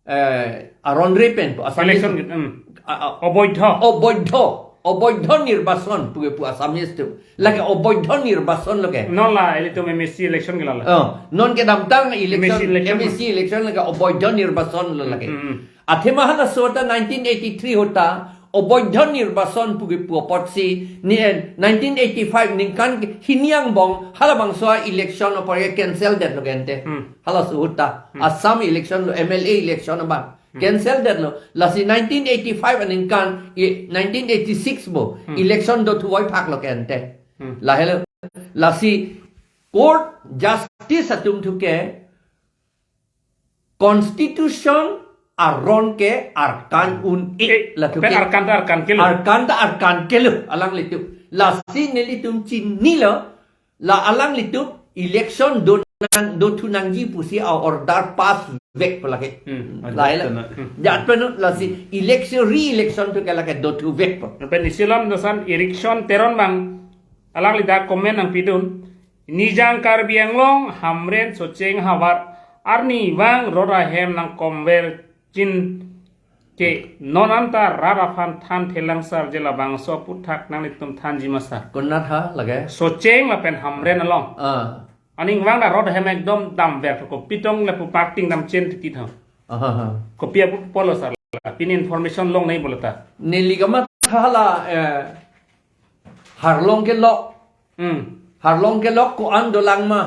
eh, aron ri pen pu Assamese. Election ke, hmm. Ah, ah. Oboidho. Oboidho. Oboidho nirbachon pu ke pu Assamese atum. Lake oboidho nirbachon lo ke. Non la, ilitum M A C election ke la la. Oh, non kedamtang election, M A C election. M A C election lake oboidho nirbachon lo lake. Hmm, hmm. Athema halaso ta nineteen eighty-three ahut ta oboidho nirbachon pu ke pu apotsi ni, eh, nineteen eighty-five ningkan hini angbong halabangso election apor ke cancel detlo ke ante. Hmm. Halaso ahut ta. Hmm. Assam election lo, M L A election abang. Hmm. Cancel detlo. Lasi nineteen eighty-five aningkan, i-, nineteen eighty-six bo, hmm, election dothu voiphaklo ke ante. Hmm. Lahelo. Lasi court justice atum thu ke constitution aron ke arkan un-e. Eh, lapu pen ke arkan ta arkan kelo. Arkan ta arkan kelo alanglitum. Lasi nelitum chinilo, la alanglitum election do nang, dothu nangji pusi a-order pass vekpo lake. Hmm. Lahelo. Hmm. Jat pen lasi election, re-election thu ke lake dothu vekpo. Pen isi alam dosan Erickson Teron abang alangli dak comment nangpidun. Nijang Karbi Anglong Hamren Socheng havar arnivang rot ahem nangkomver chin ke non anta rat aphan than thelang sar je labangso aphuthak nanglitum thanji ma sar. Konat ha lake? Socheng lapen Hamren along. Ah. Aningvang ta rot ahem ekdom damver, kopi tong lapu parking damchen titi tha. Aha, ha. Kopi apot pulo sar la. Pini information longnei pulo ta. Neli kamatha la, eh, Harlong kelok. Hmm. Harlong kelok ko-an dolang ma.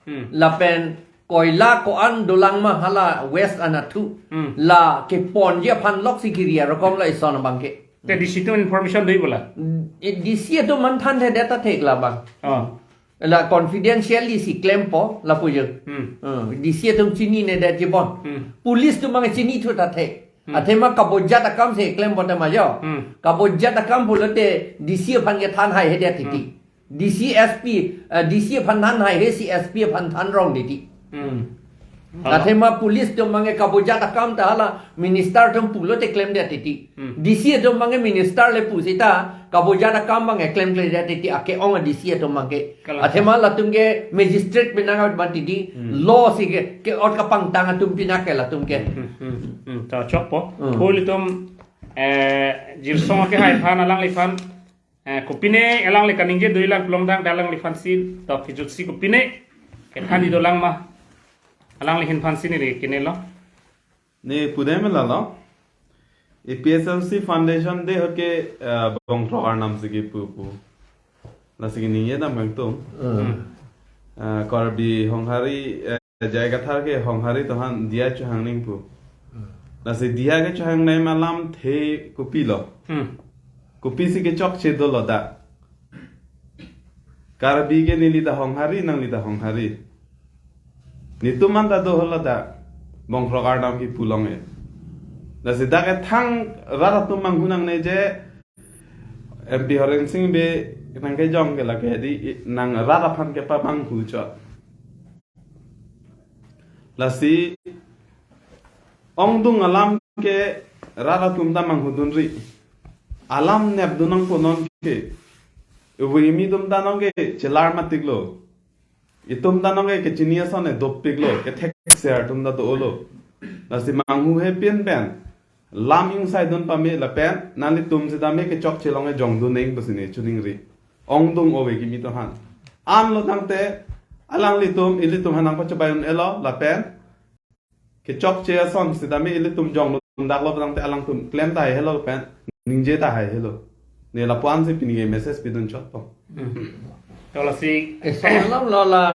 Hmm. Lapen koila ko-an dolang ma hala waste anatthu. Hmm. La keponji aphan loksi kiri arokom la ison abang ke. Te D C atum information do-i pulo? Eh, D C atum manthan thedet ta thek labang. Oh. La confidentially si klempo lapu jeng. Hmm. Eh, D C atum chinine detji bon. Hmm. Police atum abang chinithu ta thek. Hmm. Athema kabojat akam si klempo tema jo. Hmm. Kabojat akam pulote D C aphan kethan haihedet titi. Hmm. D C S P, eh, D C aphan than haihe si S P aphan than rong titi. Hmm. Athema police atum abang kabojat akam ta hala minister atum pulote klemdet titi. Hmm. D C atum abang minister le pu seta kabojat akam abang klemkledet titi, ake-ong D C atum abang ke. Kalang. Athema latum ke magistrate pinang abang titi, hmm, law si ke, ke-ot kapangtang atum pinang ke latum ke. Hmm, hmm, hmm. Ta chokpo. Hmm. Ko ilitum, eh, Jirsong akehai aphan alangliphan, eh, kopine alangli kaningje dolang, pulongdang alangliphan si, to kejut si kopine kethanji dolang ma. Alangli ahin aphan si neli kinelo. Ne pudem lalo. A P H L C Foundation Day ahut ke, eh, Bongthrok Arnam si kepu pu. Lasi keningje dam kangtung. Hmm. Eh, Karbi Honghari, eh, J I Kathar ke Honghari atum aphan diya chohang nangji pu. Hmm. Lasi diya kechohang nangji alam athe kopilo. Hmm. Kopisi kechokche dolo dak. Karbi ke neli ta Honghari, nangli ta Honghari. Netum anta do holo dak. Bongthrok Arnam kepu longle. Lasi dak ke thang rat atum manghu nangne je M P Horensing Bey nangkejong ke lake di, nang rat aphan kepamanghu chot. Lasi ongdung alam ke rat atum ta manghudunri. Alam nepdun nangpo non ke. Ove kimi atum ta non ke chelar matiklo. Itum ta non ke kechini ason e dopiklo, kethekser atum ta dolo. Lasi manghuhe pin pen lam ingsaidun pame lapen nanglitum sitame kechokche along e jongdun nangji pusi ne choningri. Ongdung ove kimi atum aphan. Anlo tangte alanglitum ilitum aphan nangpachobai un-elo lapen kechokche ason sitame ilitum jongdun daklo tangte alangtum klem ta haihelo lapen ningje ta haihelo. Ne lapu-an si pini ke message pidun chotpo. Hmm. To lasi. Eh, salam lo la.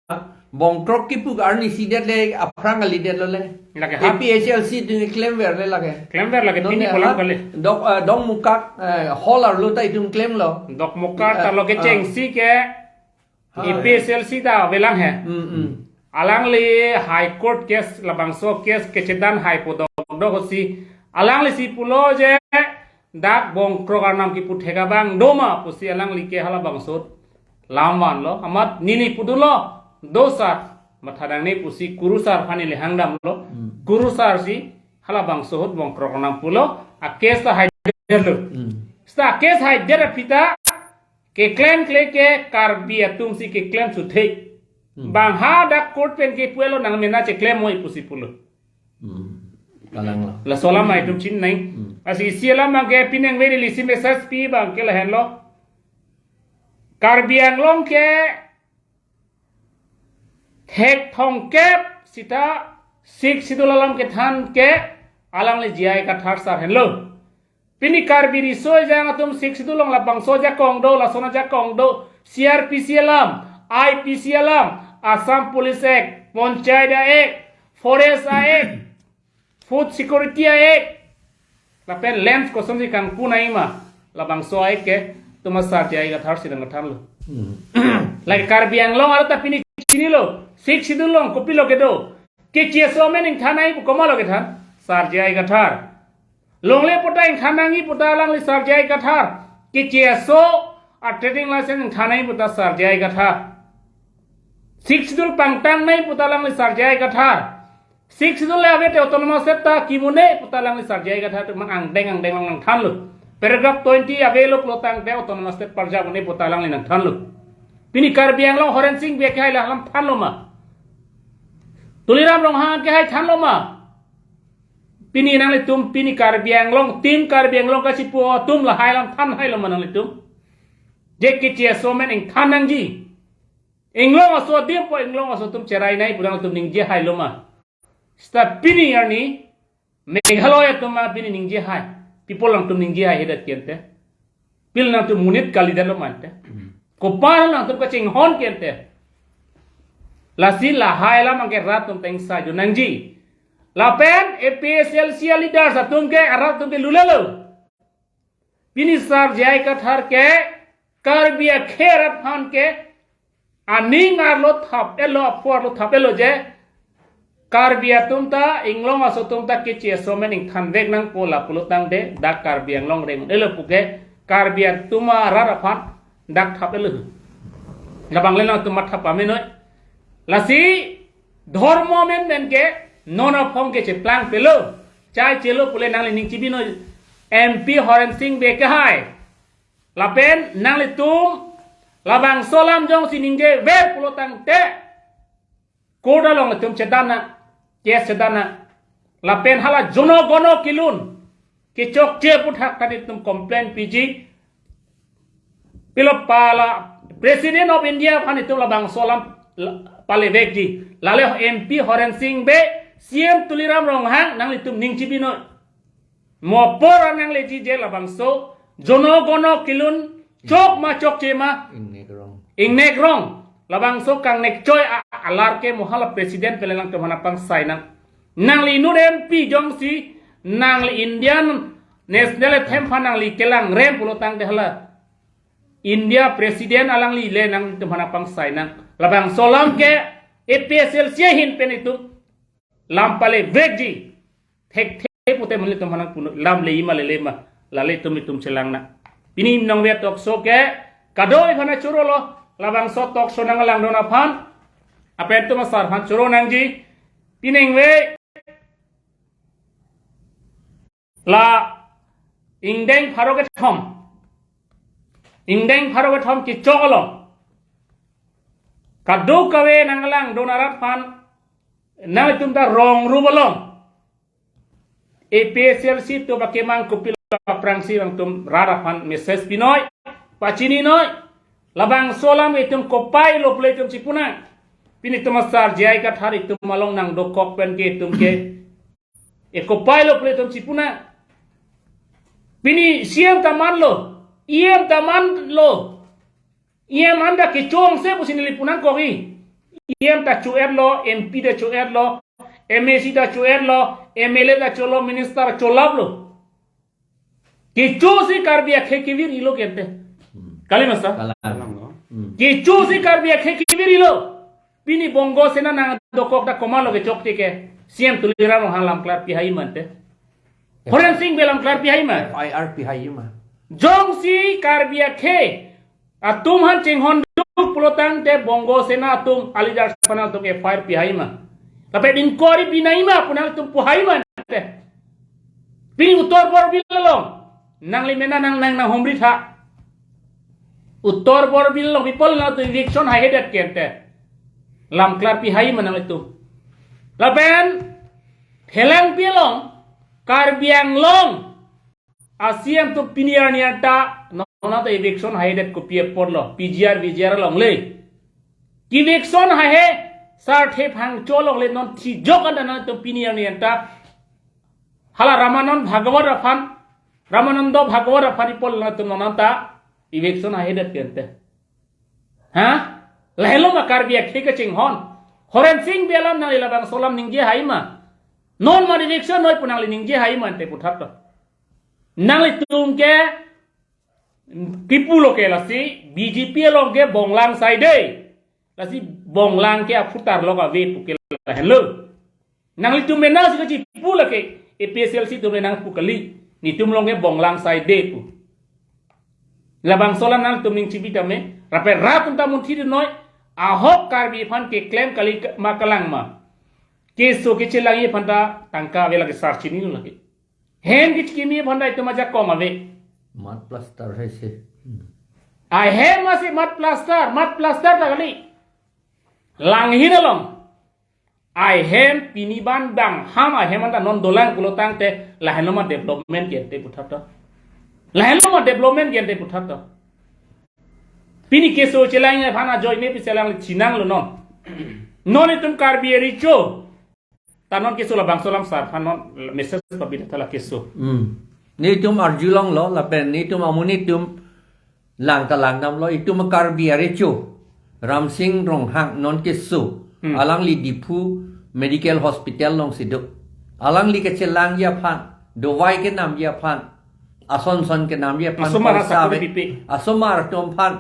Bongkrok kipu arnisi det le aphrang kalidet lo le. Lake ha. A P H L C atum klem ver le lake. Klem ver lake. Non pini ne kolam ha, kali. Dok, eh, Dongmukak, eh, hall arlo ta itum klemlo. Dongmukak ta lo ke, eh, chengsi ke, ha, A P H L C ta avelang he. Hmm, hmm. Alangli High Court case, labangso case kechedan hai pu dokdok si. Alanglisi pulo je dak Bongkrok arnam kipu thek abang do ma pusi alangli ke halabangso lam vanlo, amat neli pudunlo, do sar, matha nangne pusi kurusar aphan neli hangdamlo. Hmm. Kurusarsi halabangso ahut Bongkrok arnam pulo, a case ta haidet lo. Hmm. Seta case haidet aphi ta keklem kle ke Karbi atumsi keklem suthe. Hmm. Bang hadak court pen kepu-etlo, nang mena cheklem moi pusi pulo. Hmm. Kalanglo. Laso alam itum chinine. Hmm. Lasi isi alam abang ke pini ningve neli isi message pi abang ke lahenlo. Karbi Anglong ke thek thomkep sita Sixth Schedule alam kethan ke alangli J I Kathar sar henlo. Pini Karbi Riso Ejang atum Sixth Schedule along labangso ajakong do, lason ajakong do, C R P C alam, I P C alam, Assam Police Act, Panchayat Act, Forest Act, Food Security Act, lapen lands kosonsi kangpu nangji ma, labangso Act ke itum asar J I Kathar si nangthanlo. Hmm. Lake Karbi Anglong arat ta pini chinilo, Sixth Schedule along kopilo kedo. Keche aso amen ingthan nangji pu komatlo kethan? Sar J I Kathar. Longle puta ingthan nangji puta alangli sar J I Kathar. Keche aso a trading license ingthan nangji puta sar J I Kathar. Sixth Schedule pangtang nangji puta alangli sar J I Kathar. Sixth Schedule le ave te autonomous state ta kimu ne puta alangli sar J I Kathar atum angdeng angdeng along nangthanlo. Paragraph twenty avelo pulotangte autonomous state parjap un-e puta alangli nangthanlo. Pini Karbi Anglong Horensing Bey ke hai la alam thanlo ma? Tuliram Ronghang ke hai thanlo ma? Pini nanglitum, pini Karbi Anglong, tim Karbi Anglong kachipu atum lahai alam than hailo ma nanglitum? Je keche aso amen ingthan nangji. Inglong aso adimpo, Inglong aso atum cherai nangji pu nangtum ningje hailo ma? Seta pini arni Meghalaya atum ma pini ningje hai. Pi apot nangtum ningje hai hedet kente? Pil nangtum monit kalidetlo ma ante? Hmm. Kopi apot nangtum kachinghon kente? Lasi lahai alam abang ke rat atum ta ingsajo nangji. Lapen A P H L C a leaders atum ke, arat atum ke lulelo. Pini sar J I Kathar ke Karbi akhei arat aphan ke aning arlo thap-etlo, aphu arlo thap-etlo je Karbi atum ta, Inglong aso atum ta keche aso amen ingthan vek nangpo, la pulotangte dak Karbi Anglong reng-un-elo puke Karbi atum arat aphan dak thap-etlo. Labang le nangtum matha pamenoi. Lasi dhormo amen pen ke non aphong ke cheplang pelo, chai chelo pule nangli ning chibinoi, M P Horensing Bey ke hai. Lapen nanglitum labangso alam jongsi ningje ver pulotangte court along itum chedan nang, case chedan nang. Lapen hala jono gono kelun kechokche aputhak ta itum complain piji. Pilo pala President of India aphan itum labangso alam la-, palevekji. Lale M P Horensing Bey, C M Tuliram Ronghang, nanglitum ning chibinoi. Mo apor nangleji je labangso jono gono kelun chok ma chokche ma. Ingnek rong. Ingnek rong. Labangso kangnek choi a-, alar ke mo hala President pen le nangtum aphan nangpangsai nang. Nangli inut M P jongsi nangli Indian National Anthem aphan nangli kelang rem pulotangte hala India President alangli le nangtum aphan nangpangsai nang. Labangso alam ke A P H L C ahin pen itum lam palevekji. Thekthe pute mali itum aphan nangpuno, lam leji ma lele ma, lale itum itum chelang nang. Pini ningve talk show ke kadoi aphan chorolo, labangso talk show nanglangdun aphan, lapen itum asar aphan choro nangji. Pini ningve la ingdeng pharo kethom, ingdeng pharo kethom kechok along kadokave nanglangdun arat aphan nanglitum ta rong rup along A P H L C atum akemang kopilo aphrangsi nangtum rat aphan message pinoi, pachininoi. Labangso alam itum kopai lo pule itum chipu nang. Pini itum asar J I Kathar itum along nangdokok pen ke itum ke e kopai lo pule itum chipu nang. Pini C M ta manlo, E M ta manlo. E M anta kechongse pusi neli pu nangkokji. M ta cho-etlo, M P ta cho-etlo, M A C ta cho-etlo, M L A ta cholo, minister cholaplo. Kechosi Karbi akhei kevir ilo kente. Kali masa? Kalang. Kalang, no? Hmm. Kechosi Karbi akhei kevir ilo. Pini Bongo Sena nangdokok ta komatlo kechokche ke C M Tuliram Ronghang lam klar pihai mante. Horen Sing Bey lam klar pihai ma. F I R pihai ma. Jongsi Karbi akhei atum aphan chinghonduk pulotangte Bongo Sena atum alidar panal tuk F I R pihai ma. Lapen inquiry pinai ma pu nangtum puhai mante. Pini Uttar Borbil along nangli mena nang nang nang homri tha. Uttar Borbil along people nangtum eviction haihedet kente. Lam klar pihai ma nanglitum. Lapen Phelangpi along, Karbi Anglong a C M atum pini arni anta nonta eviction haihedet kopi apotlo, P G R, V G R along le. Ke-eviction haihe Sarthe Phangcho along le non thijok anta nangtum pini arni anta hala Ramanand Bhagwat aphan, Ramananda Bhagwat aphan ipol nangtum nonta eviction haihedet kente. Ha? Lahelo ma Karbi akhei kachinghon. Horen Sing Bey alam nangli labangso alam ningje hai ma. Non ma eviction noi pu nangli ningje hai ma ante puthot to. Nanglitum ke kipulo ke lasi B J P along ke bonglang saide. Lasi bonglang ke aphutar lo kave pu ke lahenlo. Nanglitum mena si kachipu lake A P H L C atum le nangpu kali. Netum along ke bonglang saide pu. Labangso alam nangtum ning chibi tame. Lapen rat atum ta munthi noi. Ahok Karbi aphan keklem kali ma kalang ma. Keso kechelangji aphan ta tangka ave lake sar chinilo lake. Hem kechekimji aphan ta itum ajakong ave. Mud plaster hai se. Hmm. Ahem masi mud plaster, mud plaster ta kali. Langhin along. Ahem pini ban bang ham ahem anta non dolang pulotangte lahenlo ma development gente puthot to. Lahenlo ma development gente puthot to. Pini keso chelangji aphan ajoine pi chelang chinanglo non. Non itum Karbi arecho. Ta non keso labangso alam sar aphan non message pabida thala keso. Hmm. Netum arjulonglo lapen netum amonit atum lang ta langdamlo, itum Karbi arecho Ramsing Ronghang non keso. Hmm. Alangli Diphu Medical Hospital alongsi do. Alangli kechelangji aphan, dovai kenamji aphan, ason son kenamji aphan, asomar poisa sakori ave, pipe. Asomar atum aphan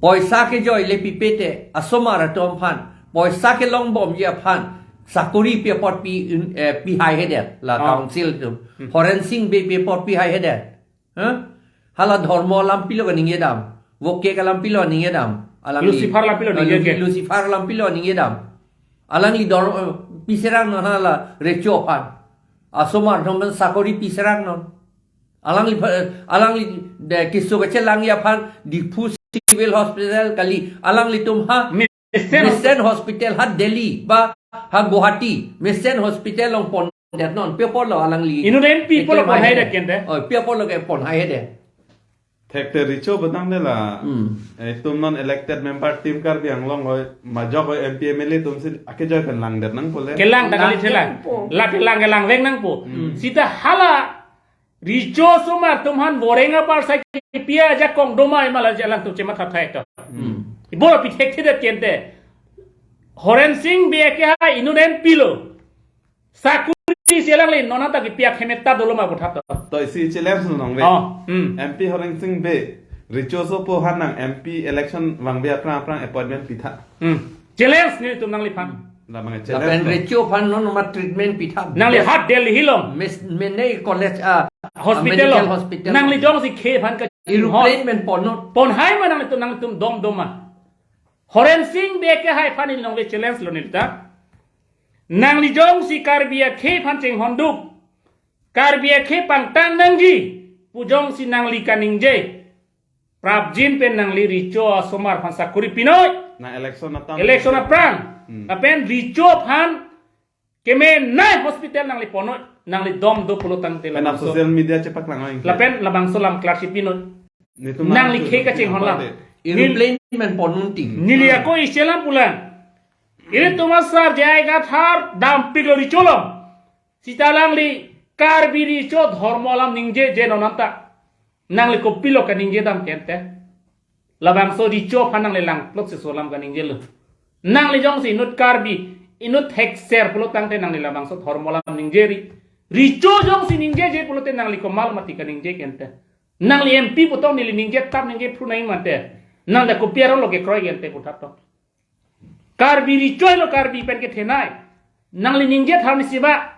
poisa kejoi le pipe te, asomar atum aphan poisa kelongbomji aphan sakori pi apot pi, eh, pihai hedet la, ah, council atum. Hmm. Horen Sing Bey pi apot pihai hedet. Ha? Hala dhormo alam pilo kaningje dam. Voke alam pilo ningje dam. Alangli Lucifer alam pilo, ah, ningje Luci-, ke. Lucifer alam pilo ningje dam. Alangli dor, eh, piserang non hala recho aphan. Asomar atum aphan sakori piserang non. Alangli pha-, alangli de keso kechelangji aphan Diphu Civil Hospital kali. Alanglitum ha Mission Mission Hospital ha Delhi ba ha Guwahati Mission Hospital along pondet non. Pi apotlo alangli. Inut M P apotlo pon hai det kente. Oh, pi apotlo ke pon hai det. Thekte recho batang de la. Hmm. Eh, itum non elected member team Karbi Anglong hoi, majok hoi M P M L A atum si akejoi pen langdet nangpo le. Kelang ta kali, langdet thela nangpo. La kelang kelang vek nangpo. Hmm. Sita hala recho asomar atum aphan voreng apar sai kepia ajakong doma ma la alangtum chematha thai to. Hmm. Ibolo pi thekthedet kente. Horen Sing Bey ke ha inut M P lo. Sakori si alangli non anta kepia khemeta dolo ma puthot to. To isi challenge nong ve. Oh, hmm. M P Horen Sing Bey, recho asopo aphan nang M P election vangve aphrang aphrang appointment pitha. Hmm. Challenge netum nangliphan. Labang challenge. Lapen to recho aphan non ma treatment pitha. Nangli hat Delhi along. Mes-, mene college, ah, hospital medical along. Hospital. Nangli jongsi khei aphan ka aeroplane pen pon non. Pon hai ma nanglitum, nanglitum dom doma. Horen Sing Bey ke hai aphan neli nong ve challenge lo neli ta. Nangli jongsi Karbi akhei aphan chinghonduk, Karbi akhei pangtang nangji pu jongsi nangli kaningje, prapjin pen nangli recho asomar aphan sakori pinoi. Nang election atam. Election aphrang. Hmm. Lapen recho aphan kemenei hospital nangli ponoi, nangli dom do pulotangte. Pen lapen so social media chepaklang oi. Lapen labangso alam klar si pinoi. Netum nangli nang khei kachinghon alam. Aeroplane pen pon non ting. Neli ako isi alam pulang. Ilitum asar J I Kathar dampiklo recho along. Sita alangli Karbi recho dhormo alam ningjeje non anta. Nangli kopilo kaningje dam kente. Labangso recho aphan nangli langplot si so alam kaningje lo. Nangli jongsi inut Karbi, inut thekser pulo tangte nangli labangso dhormo alam ningjeri. Recho jongsi ningjeje pulote nangli komat mati kaningje ke ante. Nangli M P pu tong neli ningje tap ningje phru nangji ma ante. Nang dak kopi aronglo kekroi ke ante puthot to. Karbi Recho lo Karbi pen kethenei. Nangli ningje thar ni siba.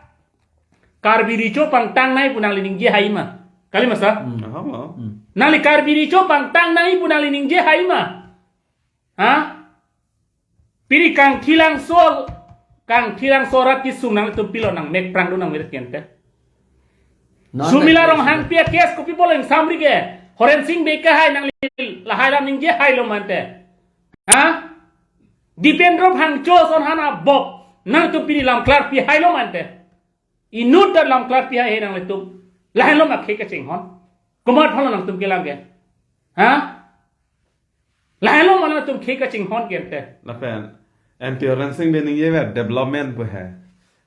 Karbi Recho pangtang nangji pu nangli ningje hai ma. Kali ma sa? Hmm. Aha, ma. Hmm. Nangli Karbi Recho pangtang nangji pu nangli ningje hai ma. Ha? Pini Kangthilangso, Kangthilangso arat kesung nangtum pilo nangmek prang do nang meret ke ante. Non Sumila nang Ronghangpi a-case kopi pulo ingsamri ke. Horensing Bey kahai nangli lahai alam ningje hailo ma ante. Ha? Dipendro Phangcho ason han abok nangtum pini lam klarpi hailo ma ante. Inut ta lam klarpi hai nanglitum. Lahenlo ma khei kachinghon. Komat aphanlo nangtum kelang ke. Ha? Lahenlo ma nangtum khei kachinghon ke ante. Lapen M P Horensing Bey ningjever development pu he.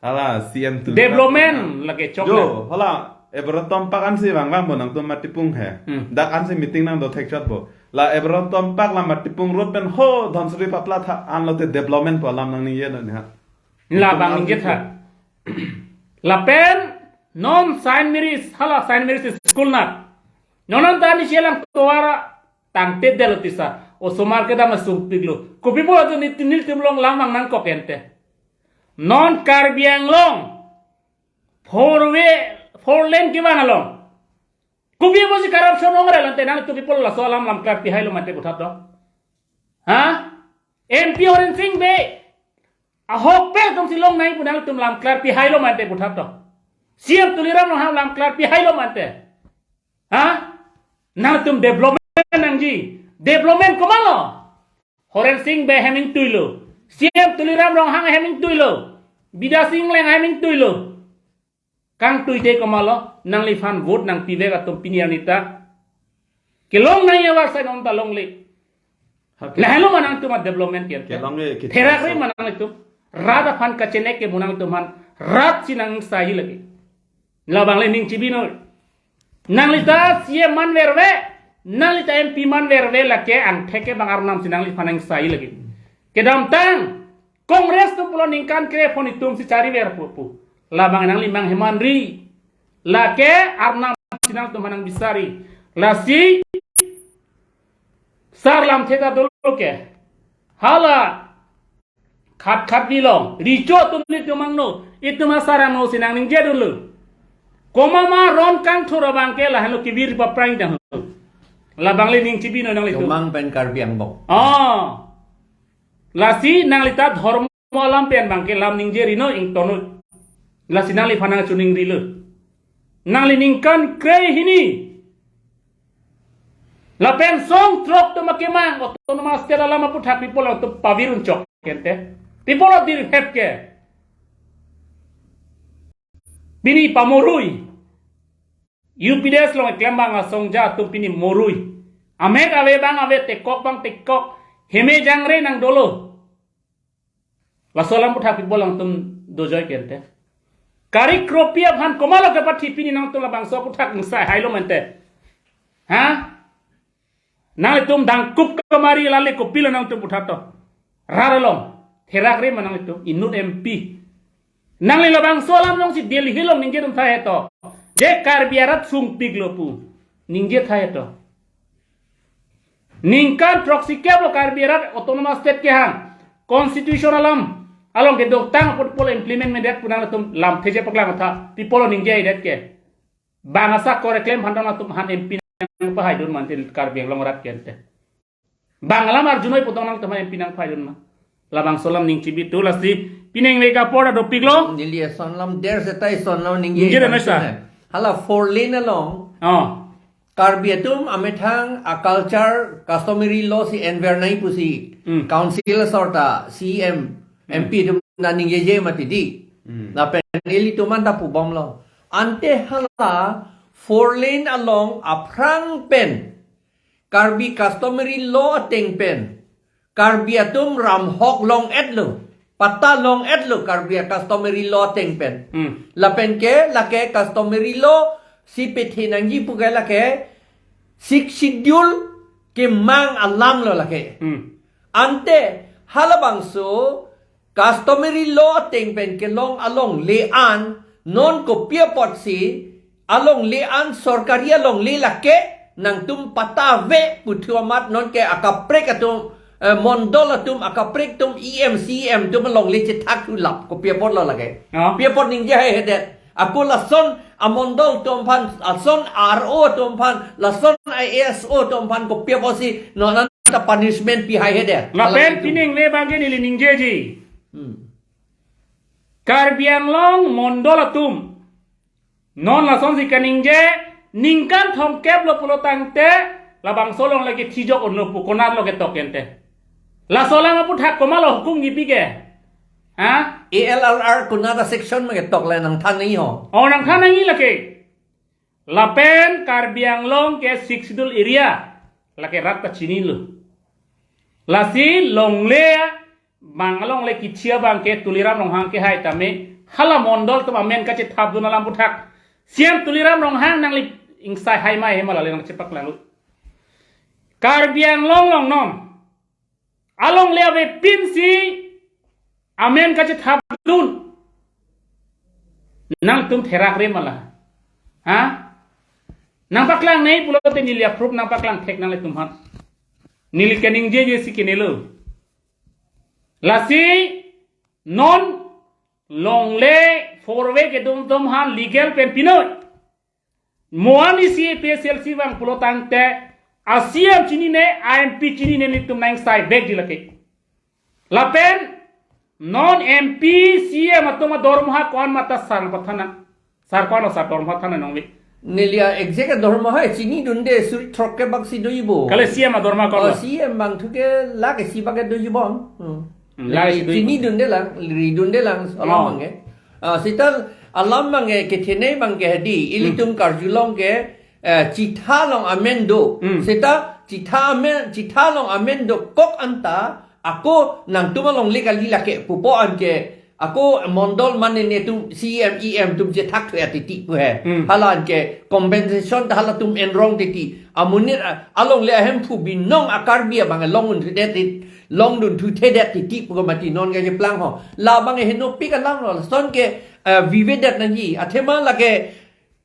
Hala C M tu. Development lake chok Jo, na. Hala Ebro Tompak ansi vangvang bo nangtum matipung he. Hmm. Dak ansi meeting nangdo thekchot bo. La Ebro Tompak la Matipung road pen ho Dhansiri papla tha anlote development pu alam nangningje non ha. Labang ningje tha. Lapen non Saint Mary's, hala Saint Mary's School nat. Non anta ni chelang tovar tangte delo tisa. Osomar kedam asungpiklo. Kopi pulo tu nit nil tim long lamang nangkok ke ante. Non Karbi Anglong four way, four lane kevang along. Kopi pusi corruption ong rel ante nangtum people laso alam lam klarpi hailo ma ante puthot to. Ha? M P Horensing Bey ahokpet atumsi long nangji pu nangtum lam klarpi hailo ma ante puthot to. C M Tuliram Ronghang lam klarpi hailo ma ante. Ha? Nangtum development nangji. Development komatlo? Horensing Bey hem ingtuilo. C M Tuliram Ronghang hem ingtuilo. Bidya Sing Engleng hem ingtuilo. Kangtui te komatlo, nangliphan vote nangpivek atum pini arni ta kelong nangji avarsai non ta longle. Hake. Lahenlo ma nangtum a-development ke. Kelong ke, ke Therak re so. Ma nanglitum. Rat aphan kachenek ke mo nangtum aphan. Rat si nangsahi lagi. Labang le ning chibi noi. Nanglita C M man verve, nanglita M P man verve lake angthek ke bang arnam si nangliphan nangsahi lagi. Kedamtang Congress atum pulo ningkan kre-phongo itum si chariver pu pu. Labang nangli mangheman ri. Lake arnam si nangtum aphan nang bisari. Lasi sar lamthe ta dolo ke. Hala khat khat ni long. Recho atum nelitum angno. Itum asar angno si nangningje dunlo. Komat ma ron kangthur abang ke lahenlo kevir paprang dang. Labang le ning chibi noi nanglitum. Chomang pen Karbi Anglong. Ah. Lasi nanglita dhormo alam pen abang ke lam ningjeri noi ingtonoi. Lasi nangliphan nangchiningrilo. Nangli ningkan kre-hini. Lapen song throk atum akemang autonomous state alam aputhak people atum pavirun chok ke ante. People atum dirhep ke. Pini pamorui. U P D S along klembang asongja atum pini morui. Amek ave bang ave, tekok bang tekok. Heme jangre nang dolo. Laso alam aputhak people atum dojoi ke ante. Kari kropi aphan komatlo kepathi pini nangtum labangso aputhak ingsai hailo ma ante. Ha? Nanglitum dangkup kemari lale kopilo nangtum puthot to. Rat along. Therak re ma nanglitum inut M P. Nangli labangso alam jongsi Delhi along ningje dun tha he to. Je Karbi arat sungpiklo pu. Ningje tha he to. Ningkan throksi kep lo Karbi arat autonomous state kehang. Constitution alam along kedoktang apot pol implement medet pu nangtum lamthe je paklang tha. People ningje det ke. Bang asa kore klem aphan nangtum aphan M P nangpahai dun ma ante Karbi Anglong arat ke ante. Bang alam arjunoi pu tong nangtum aphan M P nangpahai dun ma. Labangso alam ning chibi tu lasi pining veka por dopiklo. Neli eson alam der seta eson alam ningje. Ningje dam esa. Hala four lane along. Oh. Karbi atum amethang a-culture customary law si enver nai pusi. Hmm. Council asor ta C M, Hmm. M P atum nangning jeje mati di. Hmm. Lapen ilitum anta pubomlo. Ante hala four lane along aphrang pen Karbi customary law ateng pen Karbi atum ramhok long-etlo, patta long-etlo Karbi a-customary law ateng pen. Hmm. Lapen ke lake customary law si pethe nangji pu ke lake Sixth Schedule kemang alamlo lake. Hmm. Ante Halabangso customary law ateng pen kelong alongle an non kopi apotsi alongle an sorkari alongle lake nangtum patta ave puthu amat nonke akaprek atum, eh, mondol atum akaprek atum E M C E M atum alongle chethak thu lap kopi apotlo lake. Oh. Pi apot ningje haihedet. Ako lason amondol atum aphan, lason R O atum aphan, lason I S O atum aphan kopi apotsi non anta punishment pi haihedet. Lapen pining le bangke neli ningjeji. Hmm. Karbi Anglong mondol atum non lasonsi kaningje, ningkan thomkep lo pulo tangte labangso along lake thijok unlo pu konatlo ketok ente. Laso alam aphuthak komatlo hukum kipi ke? Ha? A L R R konat a-section ma ketok le nangthan nangji ho. Oh, nangthan nangji lake. Lapen Karbi Anglong ke Sixth Schedule area lake rat ta chinilo. Lasi longle abang alongle kithi abangke Tuliram Ronghang kehai tame hala mondol atum amen kachethapdun alam aphuthak C E M Tuliram Ronghang nangli ingsai hai mai hema lale nangchepaklanglo. Karbi Anglong along non alongle avepinsi amen kachethapdun. Nangtum therak re mala. Ha? Nangpaklang nangji pulote neli approve nangpaklang thek nanglitum aphan. Neli kaningjeje si kenelo. Lasi non longle four way kedun atum aphan legal pen pinoi. Mo arnisi A P H L C abang pulo tangte a-C E M chinine, a-M P chinine nelitum nang sai vekji lake. Lapen non M P C E M atum adormoha ko-an ma ta sar pathan nang. Sar ko-an sar dormoha than nangve. Neli a-exact dormoha chinidunde suri throk ke bak si doji bo. Kali C E M adormoha ko-an Oh, la? C E M abang thu ke lakh isi bak ke doji bo. Hmm. Hmm, lakh isi doji bo. Chinidunde lang, ridunde lang, Oh. alam abangke. Ah, seta alam abangke, kethenei abangke hedi, Hmm. ilitum karjulong ke, eh, chitha along amen do. Hmm. Seta chitha amen, chitha along amen dokok anta, ako nangtum alongle kali lake pupo anke, ako mondol mane netum C E M, E M atum chethak thu atiti pu he. Hmm. Hala anke compensation ta halatum enrong titi. Amonit a-, alongle ahemphu binong a-Karbi abang longdun thudet, longdun thuthedet titi pu mati non kacheplang ho. Labang henopik alamlo, lason ke, eh, vivedet nangji. Athema lake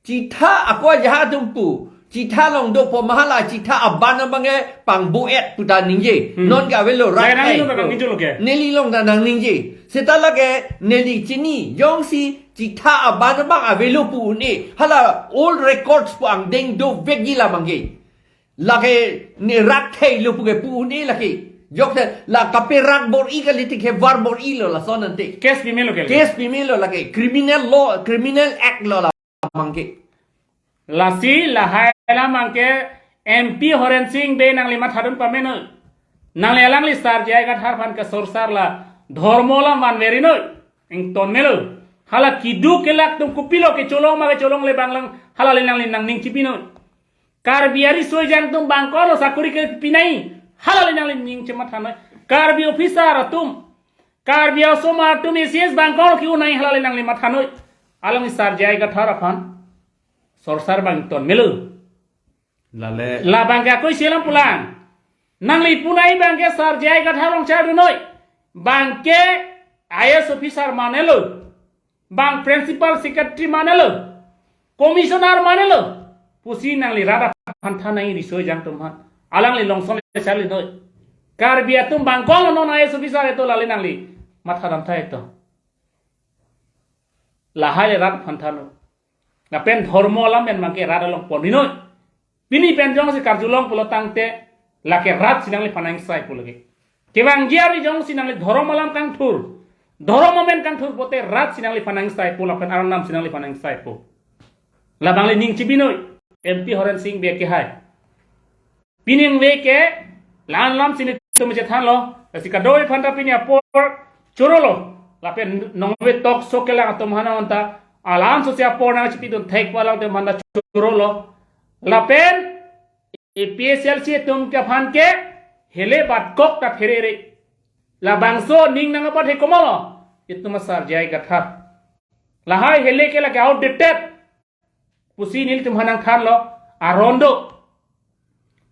chitha ako ajahak atum pu. Chitha along dopo ma hala chitha aban abangke pangbo-et puta ningje. Hmm. Non ke avelo rai Lai nang hai. Nang ningje lo ke? Neli along ta nangningje. Seta lake neli chini jongsi chitha aban abang avelo pu un-e. Hala old records pu angdeng dovekji la abangke. Lake ne rat theilo pu ke pu un-e lake. Jokte la kaperak bor-i kali tik he var bor-ilo lason ante. Case pimelo ke? Case pimelo lake. Criminal law, criminal act lo la abangke. Lasi lahai alam abangke M P Horen Sing Bey nangli mathadun pamenoi. Nangli alangli sar J I Kathar aphan ke sorsar la dhormo alam vanverinoi. Ington melo. Hala kiduk kelak atum kopilo kecholong ma kecholongle abang lang hala le nangli nangning chipinoi. Karbi ariso ejang atum abang ko-anlo sakori kepinai. Hala le nangli ning chemathanoi. Karbi officer atum, Karbi asomar atum A C S abang ko-anlo ke-unai hala le nangli mathanoi. Alangli sar J I Kathar aphan sorsar abang ington melo. Lale. La abangke ako isi alam pulang. Nangli punai abangke sar J I Kathar along chadunoi. Abangke I A S officer manelo. Abang principal secretary manelo. Commissioner manelo. Pusi nangli rat aphan than nangji riso ejang atum aphan. Alangli longson le charlinoi. Karbi atum abang ko-anlo non I A S officer eto lale nangli mathadamtha eto. Lahai le rat aphan thanlo. Lapen dhormo alam pen abangke rat along ponrinoi. Pini pen jongsi karjulong pulo tangte lake rat si nangliphan angsai pu lake. Kevangji ari jongsi nangli dhorom alam kangthur, dhorom amen kangthur pote rat si nangliphan angsai pu lapen arnam si nangliphan angsai pu. Labang le ning chibinoi, M P Horen Sing Bey kehai. Pining ve ke, la-an alam si netum chethanlo, lasi kadoi aphanta pini apor chorolo, lapen nongve talk show kelang atum aphan anta, alam so si apor nangchipidun thek pu alam atum aphanta chorolo, lapen A P H L C atum ke aphan ke, hele bat kok ta pherere. Labangso ning nang abat he komatlo, itum asar J I Kathar. Lahai hele ke lake outdated. Pusi nelitum aphan nangthanlo, aron do.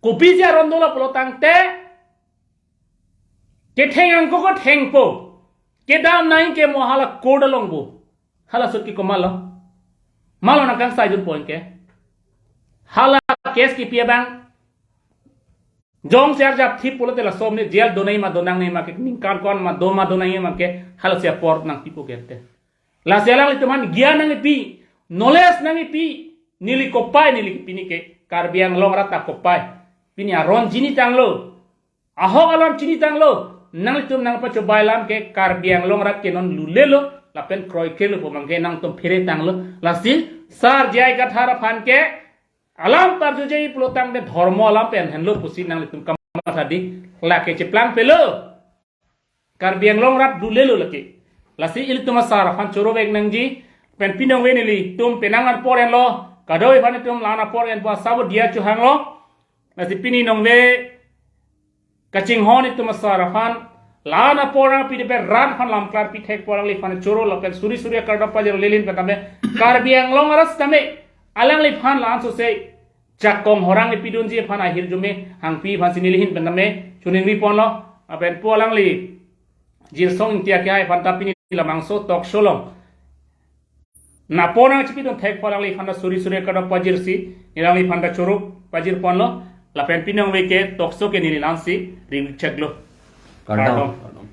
Kopisi aron dolo pulo tangte, Ketheng angko ko thengpo. Kedam nangji ke mo hala court along bo. Hala sut ke komatlo. Malo nangkangsai jun point ke. Hala case kipi abang. Jongsi arjap thip pulote laso amonit jail do nangji ma do nangne ma ke ningkan ko-an ma do ma do nangji ma ke hala si apor nangpipo ke te. Lasi alanglitum aphan gyan nangkipi, knowledge nangkipi, neli kopai neli pini ke Karbi Anglong arat ta kopai. Pini aron chinitanglo. Ahok alam chinitanglo. Nanglitum nangpachobai alam ke Karbi Anglong arat ke non lulelo, lapen kroikrelo pu abang ke nangtum pheretanglo. Lasi Sar J I Kathar aphan ke alam tarjujeji pulotangte dhormo alam pen henlo pusi nanglitum kamatha di. Lake cheplangpelo. Karbi Anglong arat lulelo lake. Lasi ilitum asar aphan choro vek nangji. Pen pini nongve nelitum penang apor enlo. Kadokave aphan itum la-an apor enpo asabo diya chohanglo. Lasi pini nongve kachinghon itum asar aphan la-an apor nangpi de pen rat aphan lam klarpi thek apor alangliphan choro lapen suri suri akardom pajir lelin pen tame Karbi Anglong arat tame alangliphan la-an sose jakong horang ipidunji aphan ahirjume hangpi aphan si nelihin pen tame choningri ponlo. Lapen po alangli Jirsong Ingti akehai aphan ta pini labangso talk show along napon nangchipidun thek apor alangliphan ta suri suri akardom pajirsi, neli alangliphan ta choro pajir ponlo, lapen pini nongve ke talk show ke neli la-an si ring cheklo. Kardom. Kardom.